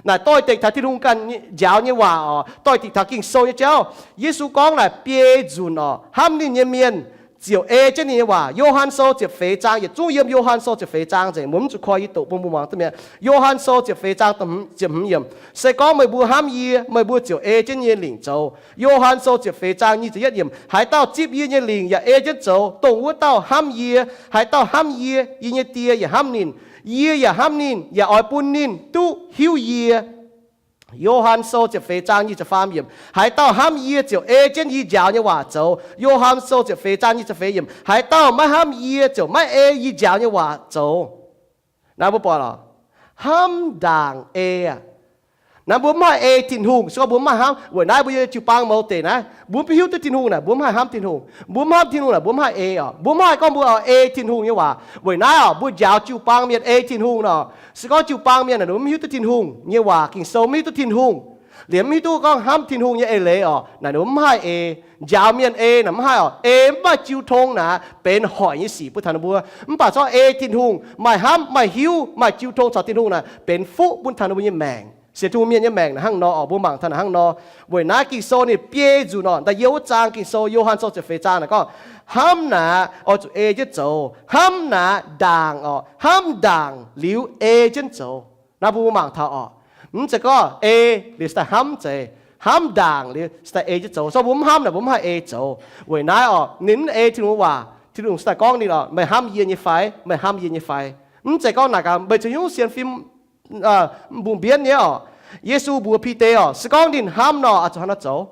Naaic doix-dekc taux Tin-Hungh ganh njaaux nyei waac oc, doix-dekc taux Ging-Sou nyei jauv. Yesu gorngv naaic biei nzunc oc, hnamv ninh nyei mienh ziouc ei jienv ninh nyei waac. Yo^han Sou ziepc feix zaang, yietc zungv yiem Yo^han Sou ziepc feix zaang nzengc, mbuo mv zuqc koi yie doqc bun mbuo muangx duqv mi'aqv. Yo^han Sou ziepc feix zaang ziepc hmz yiemc, se gorngv meih mbuo hnamv yie, meih mbuo ziouc ei jienv yie nyei lingc zoux. Yo^han Sou ziepc feix zaang nyic ziepc yietv yiemc, haaix dauh zipv yie nyei lingc yaac ei jienv zoux, dongh wuov dauh hnamv yie. Haaix dauh hnamv yie, yie nyei Die yaac hnamv ninh. Yie yaac hnamv ninh yaac oix bun ninh duqv hiuv yie. Yo^han Sou ziepc feix zaang nyic ziepc faam yiemc, haaix dauh hnamv yie ziouc ei jienv yie njaaux nyei waac zoux. Yo^han Sou ziepc feix zaang nyic ziepc feix yiemc, haaix dauh maiv hnamv yie ziouc maiv ei yie njaaux nyei waac zoux. Naaiv mbuo buatc oc, hnamv ndaangc ei aqv. Naaiv mbuo mv haih ei Tin-Hungh se gorngv mbuo mv maaih hnamv. Weic naaiv mbuo yiem jiu-baang mouz deic naaiv, mbuo mv hiuv duqv Tin-Hungh naaic, mbuo mv haih hnamv Tin-Hungh. Mbuo mv hnamv Tin-Hungh naaic, mbuo mv haih ei oc. Mbuo mv haih gorngv mbuo ei Tin-Hungh nyei waac. Weic naaiv oc, mbuo njaaux jiu-baang mienh ei Tin-Hungh nor, se gorngv jiu-baang mienh naaic mv hiuv duqv Tin-Hungh nyei waac, Ging-Sou mv hiuv duqv Tin-Hungh, liemh mv hiuv duqv gorngv hnamv Tin-Hungh nyei eix leiz oc, naaic ninh mbuo mv haih ei. Njaaux mienh ei naaic mv haih oc. Ei mv maaih jiu tong naaic, benx hoic nyei sic bun taux ninh mbuo. Mv baac zorqv ei Tin-Hungh, maaih hnamv, maaih hiuv, maaih jiu tong caux Tin-Hungh naaic, benx fuqv bun taux ninh mbuo nyei maengc. Sienx Tin-Hungh mienh nyei maengc naaic hnangv nor oc, mbuo mangc taux naaic hnangv nor. Weic naaiv Ging-Sou ninh biei nzunc oc, da'yietv wuov zaang Ging-Sou, Yo^han Sou ziepc feix zaang naaic gorngv, hnamv naaic oix zuqc ei jienv zoux. Hnamv naaic ndaangc oc. Hnamv ndaangc liuz ei jienv zoux. Naaiv mbuo mangc taux oc. Mv zeiz gorngv ei liuz se daaih hnamv, mv zeiz. Hnamv ndaangc liuz se daaih ei jienv zoux. Se gorngv mbuo mv hnamv naaic, mbuo mv haih ei zoux. Weic naaiv oc, ninh mv ei Tin-Hungh waac, Tin-Hungh se daaih gorngv ninh oc, meih hnamv yie nyei fai? Meih hnamv yie nyei fai? Mv zeiz gorngv naaic gaax meih zoux hnyouv sienx fim mbungh mbienv nyei oc. Yesu mbuox Bide oc, se gorngv ninh hnamv nor, oix zuqc hnangv nor zoux.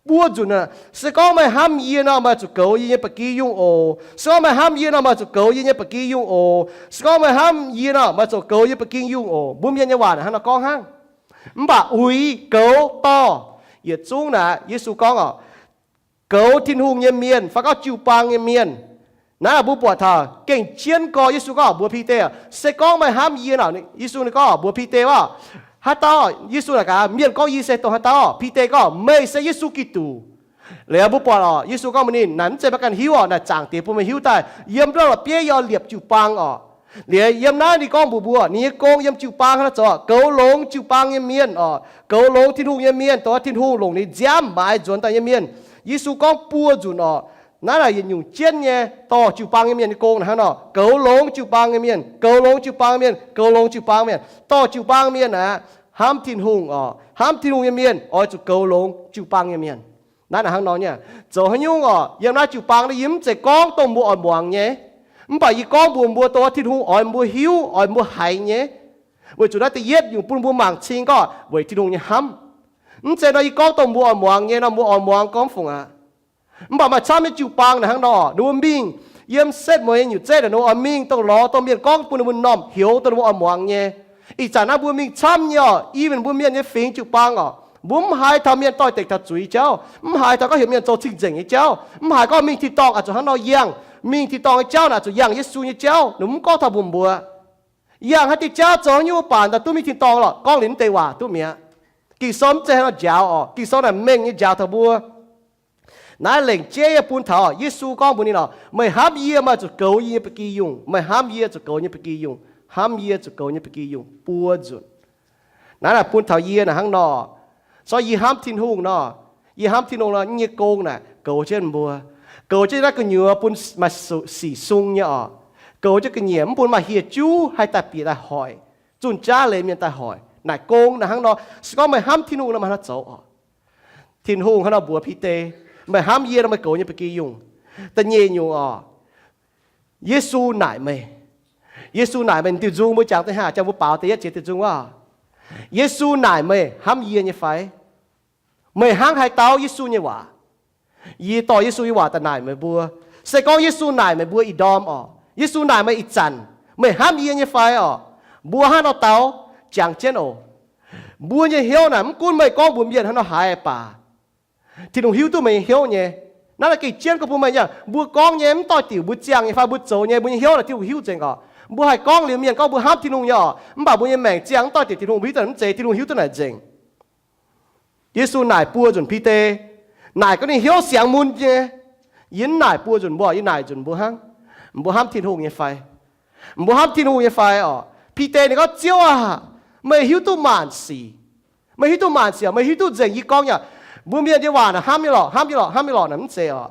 Buo nzunc, se gorngv meih hnamv yie nor, meih zuqc goux yie nyei ba'gi yungh oc. Se gorngv meih hnamv yie nor, meih zuqc goux yie nyei ba'gi yungh oc. Se gorngv meih hnamv yie nor, meih zuqc goux yie ba'gi yungh oc. Mbuo mienh nyei waac hnangv nor gorngv hnangv. Mv baac uix, goux, dorh, yietc zungv naaic Yesu gorngv oc, goux Tin-Hungh nyei mienh fai gorngv jiu-baang nyei mienh. Naaiv mbuo buatc taux gengh jienv gorx Yesu gorngv mbuox Bide, se gorngv meih hnamv yie nor, Yesu ninh gorngv mbuox Bide oc, haaix dauh, Yesu naaic gaax, mienh gorngv yie se dongh haaix dauh? Bide gorngv, meih se Yesu Giduc. Liuz mbuo buatc oc, Yesu gorngv mbuox ninh, naaic mv zeiz meih ganh hiuv oc, naaic Zaangc Diex bun meih hiuv daaih. Yiem ndortv la'bieiv yie oix liepc jiu-baang oc. Liuz yiem naaiv ninh gorngv mbuox mbuo, ninh nyei gong yiem jiu-baang hnangv naaiv zoux, goux longx jiu-baang nyei mienh oc, goux longx Tin-Hungh nyei mienh, dongh Tin-Hungh longc ninh nziaamv maaiz nzuonx daaih nyei mienh. Yesu gorngv buo nzunc oc. Naaiv naaic yietc nyungc jienv nyei dorh jiu-baang nyei mienh nyei gong naaic hnangv nor, goux longx jiu-baang nyei mienh, goux longx jiu-baang mienh, goux longx jiu-baang mienh. Dorh jiu-baang mienh aqv, hnamv Tin-Hungh oc. Hnamv Tin-Hungh nyei mienh oix zuqc goux longx jiu-baang nyei mienh. Naaiv naaic hnangv nor nyei. Zoux haaix nyungc oc, yiem naaiv jiu-baang naaiv yie mv zeiz gorngv dongh mbuo oix muangx nyei, mv baac yie gorngv mbuox mbuo dongh Tin-Hungh oix mbuo hiuv, oix mbuo haiz nyei. Weic zuqc naaiv da'yietv nyungc bun mbuo mangc cing gorngv weic Tin-Hungh nyei hnamv. Mv zeiz nor yie gorngv dongh mbuo oix muangx nyei nor, mbuo oix muangx gorngv fungc aqv. Mv baac maaih camv nyei jiu-baang naaic hnangv nor, ninh mbuo mingh Yiem setv mueiz nyei nyutc zeiv naaic, ninh mbuo oix mingh dongh lorz dongh mienh gorngv bun ninh mbuo m'normh heuc dongh ninh mbuo oix muangx nyei. Ih zanc naaiv mbuo mingh camv nyei oc, i mbuo mienh nyei fingx jiu-baang oc, mbuo mv haiz taux mienh doix-dekc taux zuiz jauv, mv haiz taux gorngv heuc mienh zoux cing-nzengc nyei jauv, mv haiz gorngv mingh tin-dorngh oix zuqc hnangv nor yangh, mingh tin-dorngh nyei jauv naaic zuqc yangh Yesu nyei jauv. Ninh mv gorngv taux mbuox mbuo, yangh haaix diuh jauv zoux haaix nyungc mv baac daaih duqv mingh tin-dorngh lorqc, gorngv liuz mv deix waac duqv mi'aqv. Ging-Sou mv zeiz hnangv nor njaaux oc. Ging-Sou naaic mengh nyei njaaux taux mbuo. Naaiv lengc jeiv yie bun taux Yesu gorngv mbuox ninh lorqc, meih hnamv yie, meih zuqc goux yie nyei ba'gi yungh. Meih hnamv yie, zuqc goux nyei ba'gi yungh. Hnamv yie, zuqc goux nyei ba'gi yungh buo nzunc. Naaiv naaic bun taux yie naaic hnangv nor. Sortv yie hnamv Tin-Hungh nor, yie hnamv Tin-Hungh nor, yie nyei gong naaic goux jienv mbuo, goux jienv naaiv gu'nyuoz bun maaih sic sung nyei oc. Goux jienv ga'nyiec mv bun maaih hieh juv haih daaih bieqc daaih hoic, zunh jaav leiz mienh daaih hoic. Naaic gong naaic hnangv nor. Se gorngv meih hnamv Tin-Hungh nor, meih hnangv nor zoux oc. Tin-Hungh hnangv nor mbuox Bide, meih hnamv yie nor, meih goux nyei ba'gi yungh. Da'nyeic nyungc oc, Yesu naaic meih. Yesu naaic meih, diuh nzung mbuo jangx deix haac, jangx mbuo baaux deix yietv jiex diuh nzung wuov. Yesu naaic meih hnamv yie nyei fai? Meih hnangv haaix dauh Yesu nyei waac? Yie dorh Yesu nyei waac daaih naaic meih mbuo. Se gorngv Yesu naaic meih mbuo ih ndorm oc, Yesu naaic meih ih zanc, meih hnamv yie nyei fai oc? Mbuo hnangv nor dau, jangx jienv oc. Mbuo nyei hnyouv naaic mv gunv meih gorngv mbuox mienh hnangv nor haaix baac, Tin-Hungh hiuv duqv meih nyei hnyouv nyei. Naaiv naaiv gengh jienv gorngv bun meih nyei, mbuo gorngv nyei mv doix diuc mbuo ziangh nyei fai mbuo zoux nyei, mbuo nyei hnyouv naaic Tin-Hungh hiuv nzengc oc. Mbuo haih gorngv liuz mienh gorngv mbuo hnamv Tin-Hungh nyei oc, mv baac mbuo nyei maengc ziangh mv doix diuc Tin-Hungh mbuo hiuv duqv naaic mv zeiz. Tin-Hungh hiuv duqv naaic nzengc. Yesu naaic buo nzunc Bide, naaic gorngv ninh hnyouv siangx mun nyei. Yie mv naaic buo nzunc mbuo, yie naaic nzunc mbuo hnangv. Mbuo hnamv Tin-Hungh nyei fai? Mbuo hnamv Tin-Hungh nyei fai oc? Bide ninh gorngv, Ziouv aah! Meih hiuv duqv maanc sic. Meih hiuv duqv maanc sic, meih hiuv duqv nzengc yie gorngv nyei. Mbuo mienh nyei waac naaic hnamv nyei lorqc, hnamv nyei lorqc, hnamv nyei lorqc naaic mv zeiz oc.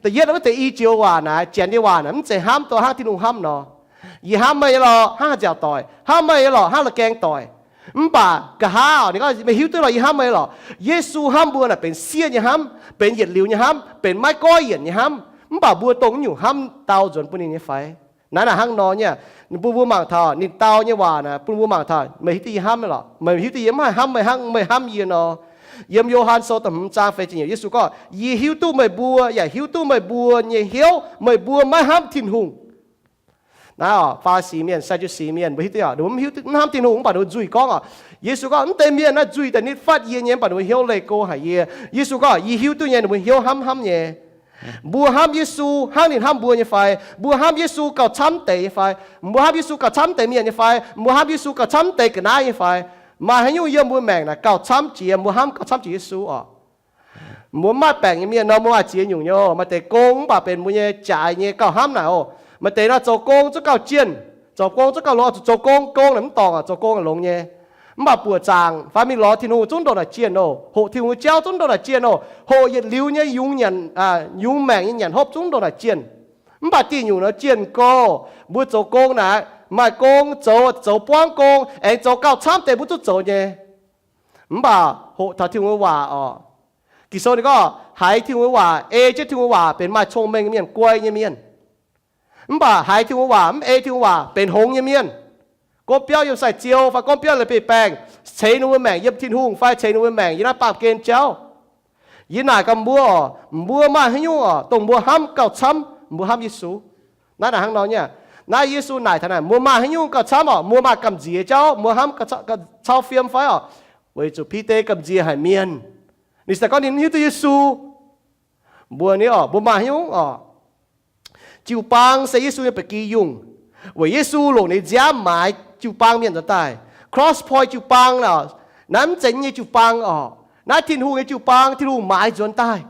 Da'yietv wuov deix i joux waac naaic, janx nyei waac naaic mv zeiz hnamv dongh hnangv Tin-Hungh hnamv nor. Yie hnamv meih nyei lorqc, hnangv haaix nziaauc doic, hnamv meih nyei lorqc, hnangv la'gaeng doic. Mv baac nqa'haav oc, ninh gorngv, meih hiuv duqv lorqc, yie hnamv meih lorqc. Yesu hnamv mbuo naaic benx sieqv nyei hnamv, benx yietc liuz nyei hnamv, benx maiv goiv yienc nyei hnamv. Mv baac mbuo dongh naaiv nyungc hnamv dau nzuonx bun ninh nyei fai? Naaiv naaic hnangv nor nyei, bun mbuo mangc taux ninh dau nyei waac naaic, bun mbuo mangc taux, meih hiuv duqv yie hnamv meih lorqc, meih hiuv duqv yie mv haih hnamv meih hnangv meih hnamv yie nor. Yiem Yo^han Sou da'hmz zaang feix ziepc nyeic, Yesu gorngv, Yie hiuv duqv meih mbuo, yaac hiuv duqv meih mbuo nyei hnyouv, meih mbuo maiv hnamv Tin-Hungh. Naaiv oc, Faa^li^si Mienh, Saa^ndu^si Mienh, mbuo hiuv duqv, ninh mbuo mv hiuv duqv, mv hnamv Tin-Hungh, mv baac ninh mbuo nzuih gorngv oc. Yesu gorngv, mv deix mienh naaiv nzuih daaih nitv fatv yie nyei, mv baac ninh mbuo hnyouv leih go haic yie. Yesu gorngv, yie hiuv duqv nyei, ninh mbuo hnyouv hnamv hnamv nyei. Mbuo hnamv Yesu hnangv ninh hnamv mbuo nyei fai? Mbuo hnamv Yesu gauh camv deix nyei fai? Mbuo hnamv Yesu gauh camv deix mienh nyei fai? Mbuo hnamv Yesu gauh camv deix ga'naaiv nyei fai? Maaih haaix nyungc yiem mbuo maengc naaic gauh camv jiex, mbuo hnamv gauh camv jiex Yesu oc? Mbuo mv maaih baengc nyei mienh nor, mbuo maaih ziex nyungc nyei oc. Maaih deix gong mv baac benx mbuo nyei jaaix nyei gauh hnamv naaic oc. Maaih deix nor zoux gong zungv gauh jienh, zoux gong zungv gauh longx, zuqc zoux gong, gong naaic mv dorngc, zoux gong longx nyei. Mv baac buoqc zaangc fai mingh lorz Tin-Hungh zungv ndongc naaic jienh oc. Hoqc Tin-Hungh nyei jauv zungv ndongc naaic jienh oc. Hoqc yietc liuz nyei yungz nyanc, yungz maengc nyei nyanc hopv zungv ndongc naaic jienh. Mv baac diuh nyungc nor jienh go, mbuo zoux gong naaic maaih gong zoux, zoux buangv gong, aengx zoux gauh camv deix mbuo zungv zoux nyei. Mv baac hoqc taux Tin-Hungh nyei waac oc. Ging-Sou ninh gorngv, haiz Tin-Hungh nyei waac, ei jienv Tin-Hungh nyei waac benx maaih cong-mengh nyei mienh, guai nyei mienh. Mv baac haiz Tin-Hungh nyei waac mv ei Tin-Hungh nyei waac benx hngongx nyei mienh. Gorngv biauv yiem sai-ziou fai gorngv biauv leiz-beiv baengh, ceix ninh mbuo maengc yiem Tin-Hungh fai ceix ninh mbuo maengc yiem naaiv baamh gen jauv. Yie naaic gaax mbuo oc, mbuo maaih haaix nyungc oc dongh mbuo hnamv gauh camv mbuo hnamv Yesu? Naaiv naaic hnangv nor nyei. Naaiv Yesu naaic taux naaic, mbuo maaih haaix nyungc gauh camv oc? Mbuo maaih gamh nziex jauv mbuo hnamv gauh cau fiem fai oc? Weic zuqc Bide gamh nziex haic mienh. Ninh se gorngv ninh mv hiuv duqv Yesu. Mbuo ni oc, mbuo maaih haaix nyungc oc? Jiu-baang se Yesu nyei ba'gi yungh. Weic Yesu longc ninh nziaamv maaiz jiu-baang mienh nzuonx daaih. Cross point jiu-baang oc. Naaiv mv zeiz nyei jiu-baang oc. Naaiv Tin-Hungh nyei jiu-baang, Tin-Hungh maaiz nzuonx daaih.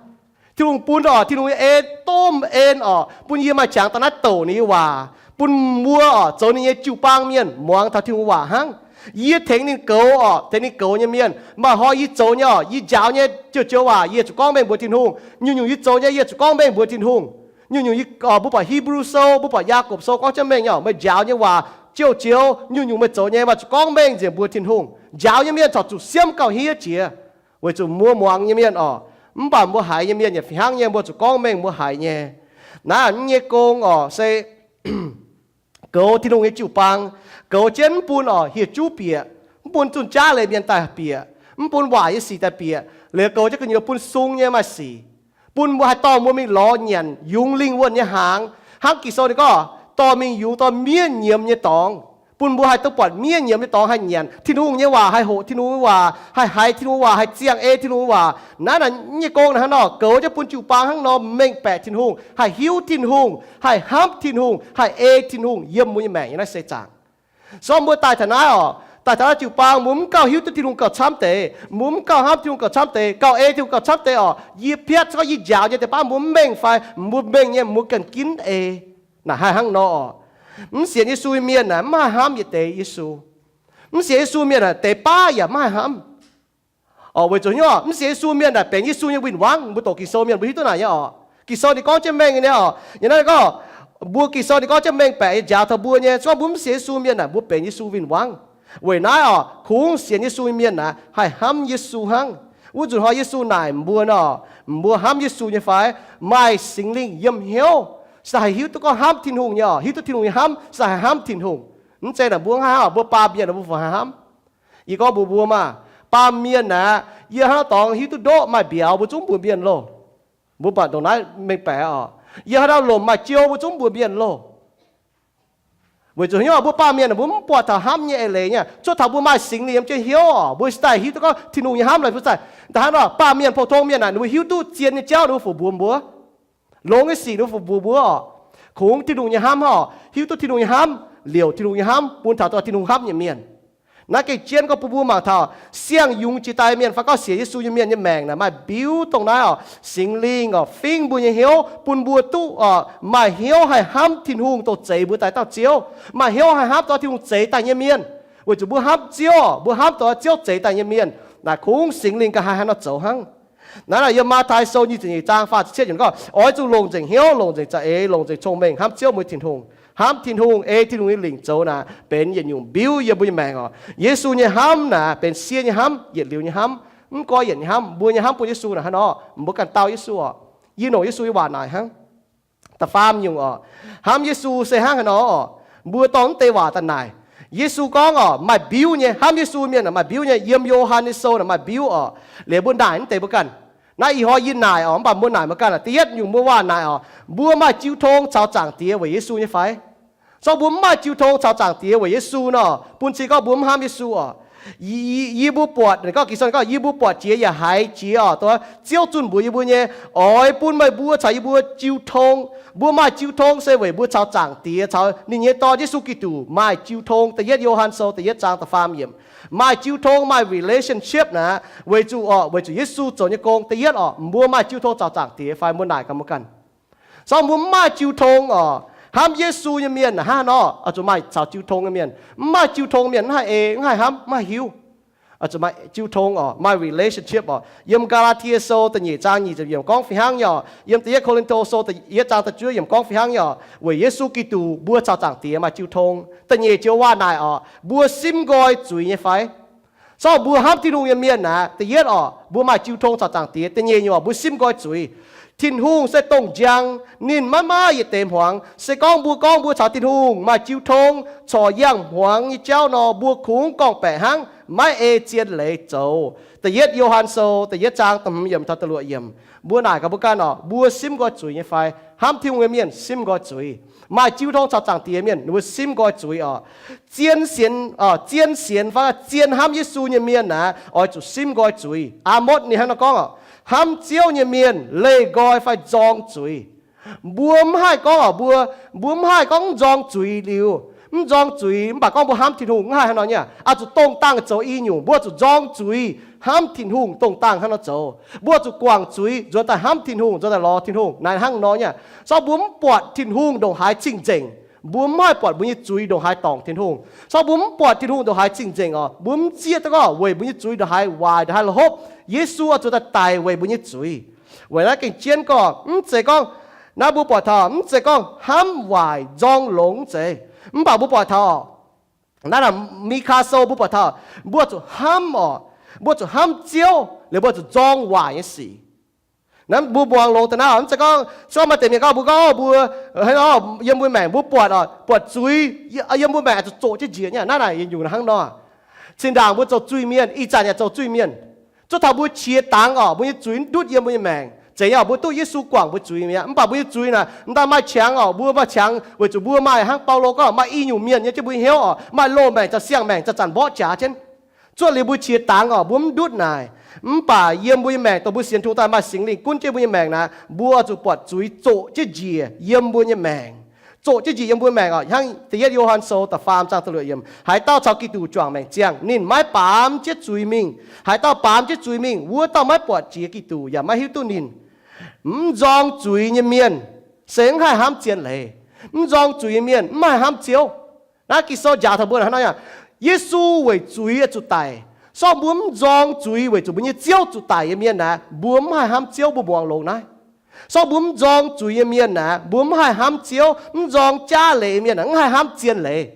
Tin-Hungh bun oc, Tin-Hungh nyei en, domh en oc, bun yie maaih qangx daaih naaiv douc ninh nyei waac, bun mbuo oc zoux ninh nyei jiu-baang mienh muangx taux Tin-Hungh waac hnangv. Yie tengx ninh goux oc, tengx ninh goux nyei mienh. Maaih hnoi yie zoux nyei oc, yie njaaux nyei joux-joux waac yie zuqc gorngv mengh mbuox Tin-Hungh. Nyungc-nyungc yie zoux nyei yie zuqc gorngv mengh mbuox Tin-Hungh. Nyungc-nyungc yie, mbuo buatc Hipv^lu Sou, mbuo buatc Yaagorpc Sou gorngv jienv mengh nyei oc, meih njaaux nyei waac joux-joux, nyungc-nyungc meih zoux nyei maaih zuqc gorngv mengh nzengc mbuox Tin-Hungh. Njaaux nyei mienh corc zuqc siemv gauh hniev jiex. Weic zuqc mbuo muangx nyei mienh oc, mv baac mbuo haiz nyei mienh yaac fih hnangv nyei, mbuo zuqc gorngv mengh mbuo haiz nyei. Naaiv nyei gong oc se goux Tin-Hungh nyei jiu-baang, goux jienv mv bun oc hieh juv bieqc, mv bun zunh jaav leiz mienh daaih bieqc, mv bun waaic nyei sic daaih bieqc, liuz goux jienv gu'nyuoz bun sung nyei maaih sic, bun mbuo haih dorh mbuo mingh lorz nyanc yungz lingh wuonh nyei hnaangx, Hnangv Ging-Sou ninh gorngv, dorh mingh yungz dorh miev nyiemz nyei dorngx, bun mbuo haih duqv buatc miev nyiemz nyei dorngx haih nyanc Tin-Hungh nyei waac, haih hoqc Tin-Hungh nyei waac, haih haiz Tin-Hungh nyei waac, haih ziangh ei Tin-Hungh nyei waac. Naaiv nyei gong naaiv hnangv nor, goux jienv bun jiu-baang hnangv nor mengh baeqc Tin-Hungh, haih hiuv Tin-Hungh, haih hnamv Tin-Hungh, haih ei Tin-Hungh yiem mbuo nyei maengc nyei naaiv se zaangc. So mbuo daaih taux naaiv oc, daaih taux naaiv jiu-baang, mbuo mv gauh hiuv duqv Tin-Hungh gauh camv deix, mbuo mv gauh hnamv Tin-Hungh gauh camv deix, gauh ei Tin-Hungh gauh camv deix oc. Yie piatv se gorngv yie njaaux nyei deix baav mbuo mengh fai mbuo mengh nyei, mbuo ganh ginv ei. Naaic haih hnangv nor oc. Mv sienx Yesu nyei mienh naaic mv haih hnamv yietc deix Yesu. Mv sienx Yesu mienh naaic deix baav yaac mv haih hnamv. Oc, weic zuqc hnyouv mv sienx Yesu mienh naaic benx Yesu nyei win-wangv. Mbuo doqc Ging-Sou mienh mbuo hiuv duqv naaic nyei oc. Ging-Sou ninh gorngv jienv mengh nyei oc. Yiem naaiv gorngv, mbuo Ging-Sou ninh gorngv jienv mengh baeqc nyei njaaux taux mbuo nyei, se gorngv mbuo mv sienx Yesu mienh naaic mbuo benx Yesu win-wangv. Weic naaiv oc, kungx sienx Yesu nyei mienh naaic haih hnamv Yesu hnangv. Wuov nzunc hnoi Yesu naaic mbuo nor, mbuo hnamv Yesu nyei fai? Maaih Singx Lingh yiem hnyouv, se haih hiuv duqv gorngv hnamv Tin-Hungh nyei oc. Hiuv duqv Tin-Hungh nyei hnamv se haih hnamv Tin-Hungh. Mv zeiz naaic mbuo hnangv haaix oc, mbuo baamh mienh mbuo fungc haih hnamv. Yie gorngv mbuox mbuo maah, baamh mienh aeqv, yie hnangv naaiv dorngx hiuv duqv ndoqv maaih mbiauz mbuo zungv mbuox mienh loh. Mbuo buatc ndongc naaiv mengh baeqc oc. Yie hnangv naaiv lomc maaih jiou mbuo zungv mbuox mienh loh. Weic zuqc hnyouv mbuo baamh mienh mbuo mv buatc taux hnamv nyei eix leiz nyei. Cuotv taux mbuo maaih Singx Lingh yiem jienv hnyouv oc, mbuo daaih hiuv duqv gorngv Tin-Hungh nyei hnamv laaix mbuo daaih. Da'hnangv nor, baamh mienh pou-tong mienh naaic ninh mbuo hiuv duqc zien nyei jauv ninh mbuo fungc mbuox mbuo, longx nyei sic ninh mbuo fungc mbuox mbuo oc. Kungx Tin-Hungh nyei hnamv oc, hiuv duqv Tin-Hungh nyei hnamv, liouc Tin-Hungh nyei hnamv, bun taux dongh Tin-Hungh hnamv nyei mienh. Naaiv gengh jienv gorngv bun mbuo mangc taux siang-yungz jiex daaih mienh fai gorngv sienx Yesu nyei mienh nyei maengc naaic maaih mbiuv dongh naaiv oc, Singx Lingh oc, fingv mbuo nyei hnyouv, bun mbuo duqv oc maaih hnyouv haih hnamv Tin-Hungh dongh zeix mbuo daaih dauh Ziouv, maaih hnyouv haih hnamv dongh Tin-Hungh zeix daaih nyei mienh, weic zuqc mbuo hnamv Ziouv, mbuo hnamv dongh Ziouv zeix daaih nyei mienh. Naaic kungx Singx Lingh ga'haaix haaix nor zoux hnangv. Naaiv yiem Matv^taai Sou nyic ziepc nyeic zaang faah ziepc cietv yiemc gorngv, oix zuqc longc nzengc hnyouv, longc nzengc za'eix, longc nzengc cong-mengh hnamv Ziouv mbuo Tin-Hungh. Hnamv Tin-Hungh, ei Tin-Hungh nyei lingc zoux naaic benx yietc nyungc mbiuv yiem mbuo nyei maengc oc. Yesu nyei hnamv naaic benx sie nyei hnamv, yietc liuz nyei hnamv, mv goiv yienc nyei hnamv. Mbuo nyei hnamv bun Yesu naaic hnangv nor, mbuo ganh dau Yesu oc. Yie longc Yesu nyei waac naaic hnangv. Da'faam nyungc oc, hnamv Yesu se hnangv haaix nor oc? Mbuo dorh mv deix waac daaih naaic. Yesu gorngv oc, maaih mbiuv nyei, hnamv Yesu mienh maaih mbiuv nyei. Yiem Yo^han nyei sou naaic maaih mbiuv oc. Liuz mbuo naaic mv deix mbuo ganh. Naaiv ih hnoi yie naaic oc, mv baac mbuo naaic mbuo ganh. Da'yietv nyungc mbuo waac naaic oc, mbuo maaih jiu tong caux Zaangc Diex weic Yesu nyei fai? Zorqv mbuo mv maaih jiu tong caux Zaangc Diex weic Yesu nor, bun cing gorngv mbuo mv hnamv Yesu oc. Yie mbuo buatc, gorngv Ging-Sou gorngv, yie mbuo buatc jiex yaac haiz jiex oc, dongh Ziouv zunh mbuox yie mbuo nyei, oix bun meih mbuo caux yie mbuo jiu tong. Mbuo maaih jiu tong se weic mbuo caux Zaangc Diex caux ninh nyei Dorn Yesu Giduc maaih jiu tong. Da'yietv Yo^han sou da'yietv zaang da'faam yiemc. Maaih jiu tong, maaih relationship naaic, weic zuqc oc, weic zuqc Yesu zoux nyei gong. Da'yietv oc, mbuo maaih jiu tong caux Zaangc Diex fai? Mbuo naaic gaax mbuo ganh. Zorqv mbuo mv maaih jiu tong oc, hnamv Yesu nyei mienh hnangv haaix nor oix zuqc maaih caux jiu tong nyei mienh? Mv maaih jiu tong mienh mv haih ei, mv haih hnamv, mv haih hiuv. Oix zuqc maaih jiu tong oc, maaih relationship oc. Yiem Gaa^laa^tie sou da'nyeic zaang nyic ziepc yiemc gorngv fih hnangv nyei oc. Da'yietv Ko^lin^to sou da'yietv zaang da'juov yiemc gorngv fih hnangv nyei oc. Weic Yesu Giduc mbuo caux Zaangc Diex maaih jiu tong. Da'nyeic joux waac naaic oc, mbuo simv nqoi zuiz nyei fai? Zorqv mbuo hnamv Tin-Hungh nyei mienh naaic, da'yietv oc, mbuo maaih jiu tong caux Zaangc Diex. Da'nyeic nyungc oc, mbuo simv nqoi zuiz. Tin-Hungh se dongh njang, ninh maiv maaih yietc deix hmuangx. Se gorngv mbuo gorngv mbuo caux Tin-Hungh maaih jiu tong corc yangh hmuangx nyei jauv nor, mbuo kungx gorngv-baeqc hnangv, maiv ei zien leiz zoux. Da'yietv Yo^han sou da'yietv zaang da'hmz yiemc taux da'luoqc yiemc. Mbuo naaic gaax mbuo ganh oc, mbuo simv nqoi zuiz nyei fai? Hnamv Tin-Hungh nyei mienh simv nqoi zuiz. Maaih jiu tong caux Zaangc Diex mienh, ninh mbuo simv nqoi zuiz oc. Zien sienx, zien sienx fai zien hnamv Yesu nyei mienh naaic, oix zuqc simv nqoi zuiz. Aa^motv ninh hnangv nor gorngv oc, hnamv Ziouv nyei mienh leih nqoi fai nzorng zuiz. Mbuo mv haih gorngv oc, mbuo, mbuo mv haih gorngv mv nzorng zuiz liuz, mv nzorng zuiz mv baac gorngv mbuo hnamv Tin-Hungh, mv haih hnangv nor nyei. Oix zuqc dongh dangh zoux i nyungc, mbuo zuqc nzorng zuiz hnamv Tin-Hungh, dongh dangh hnangv nor zoux. Mbuo zuqc guangc zuiz nzuonx daaih hnamv Tin-Hungh, nzuonx daaih lorz Tin-Hungh, naaiv hnangv nor nyei. Zorqv mbuo mv buatc Tin-Hungh ndongc haaix cing-nzengc, mbuo mv haih buatc mbuo nyei zuiz ndongc haaix dorngc Tin-Hungh. Zorqv mbuo mv buatc Tin-Hungh ndongc haaix cing-nzengc oc, mbuo mv zieqv duqv gorngv weic mbuo nyei zuiz ndongc haaix waaic, ndongc haaix la'hopv, Yesu oix zuqc daaih daic weic mbuo nyei zuiz. Weic naaiv gengh jienv gorngv, mv zeiz gorngv, naaiv mbuo buatc taux, mv zeiz gorngv hnamv waaic nzorng longx, mv zeiz. Mv baac mbuo buatc taux, naaiv Mi^kaa sou mbuo buatc taux, mbuo zuqc hnamv oc, mbuo zuqc hnamv Ziouv liuz mbuo zuqc nzorng waaic nyei sic. Naaiv mbuo muangx longx daaih naaiv, mv zeiz gorngv, se gorngv maaih deix mienh gorngv mbuo gorngv mbuo, yiem mbuo maengc mbuo buatc oc, buatc zuiz, yiem mbuo maengc zuqc zoqc jienv njiec nyei. Naaiv naaic yietc nyungc hnangv nor. Zinh ndaangc mbuo zoux zuiz-mienh, ih zanc yaac zoux zuiz-mienh. Zuov taux mbuo qiex dangx oc, mbuo nyei zuiz ndutv yiem mbuo nyei maengc. Zeiz nyei oc, mbuo duqv Yesu guangc mbuo zuiz mi'aqv. Mv baac mbuo nyei zuiz naaic, mv daan maaih qangx oc, mbuo maaih qangx weic zuqc mbuo maaih hnangv Baulo gorngv maaih i nyungc mienh nyei jienv mbuo nyei hnyouv oc, maaih loz-maengc caux siang-maengc zanc-zanc mborqv jaax jienv. Cuotv liuz mbuo qiex dangx oc, mbuo mv ndutv naaic. Mv baac yiem mbuo nyei maengc, dongh mbuo sienx Tin-Hungh daaih maaih Singx Lingh gunv jienv mbuo nyei maengc naaic, mbuo zuqc buatc zuiz zoqc jienv njiec yiem mbuo nyei maengc. Zoqc jienv njiec yiem mbuo maengc oc. Hnangv da'yietv Yo^han Sou da'faam zaang da'luoqc yiemc, haaix dauh caux Giduc juangc maengc ziangh, ninh maiv baamz jienv zuiz mingh. Haaix dauh baamz jienv zuiz mingh, wuov dauh maiv buatc jiex Giduc yaac maiv hiuv duqv ninh. Mv nzorng zuiz nyei mienh se mv haih hnamv zien leiz. Mv nzorng zuiz nyei mienh mv haih hnamv Ziouv. Naaiv Ging-Sou njaaux taux mbuo hnangv nor, Yesu weic zuiz zuqc daic. Sorng mbuo mv nzorng zuiz weic zuqc mbuo nyei Ziouv zuqc daic nyei mienh naaic, mbuo mv haih hnamv Ziouv. Mbuo muangx longx naaiv. Sorng mbuo mv nzorng zuiz nyei mienh naaic, mbuo mv haih hnamv Ziouv, mv nzorng jaav leiz nyei mienh naaic, mv haih hnamv zien leiz.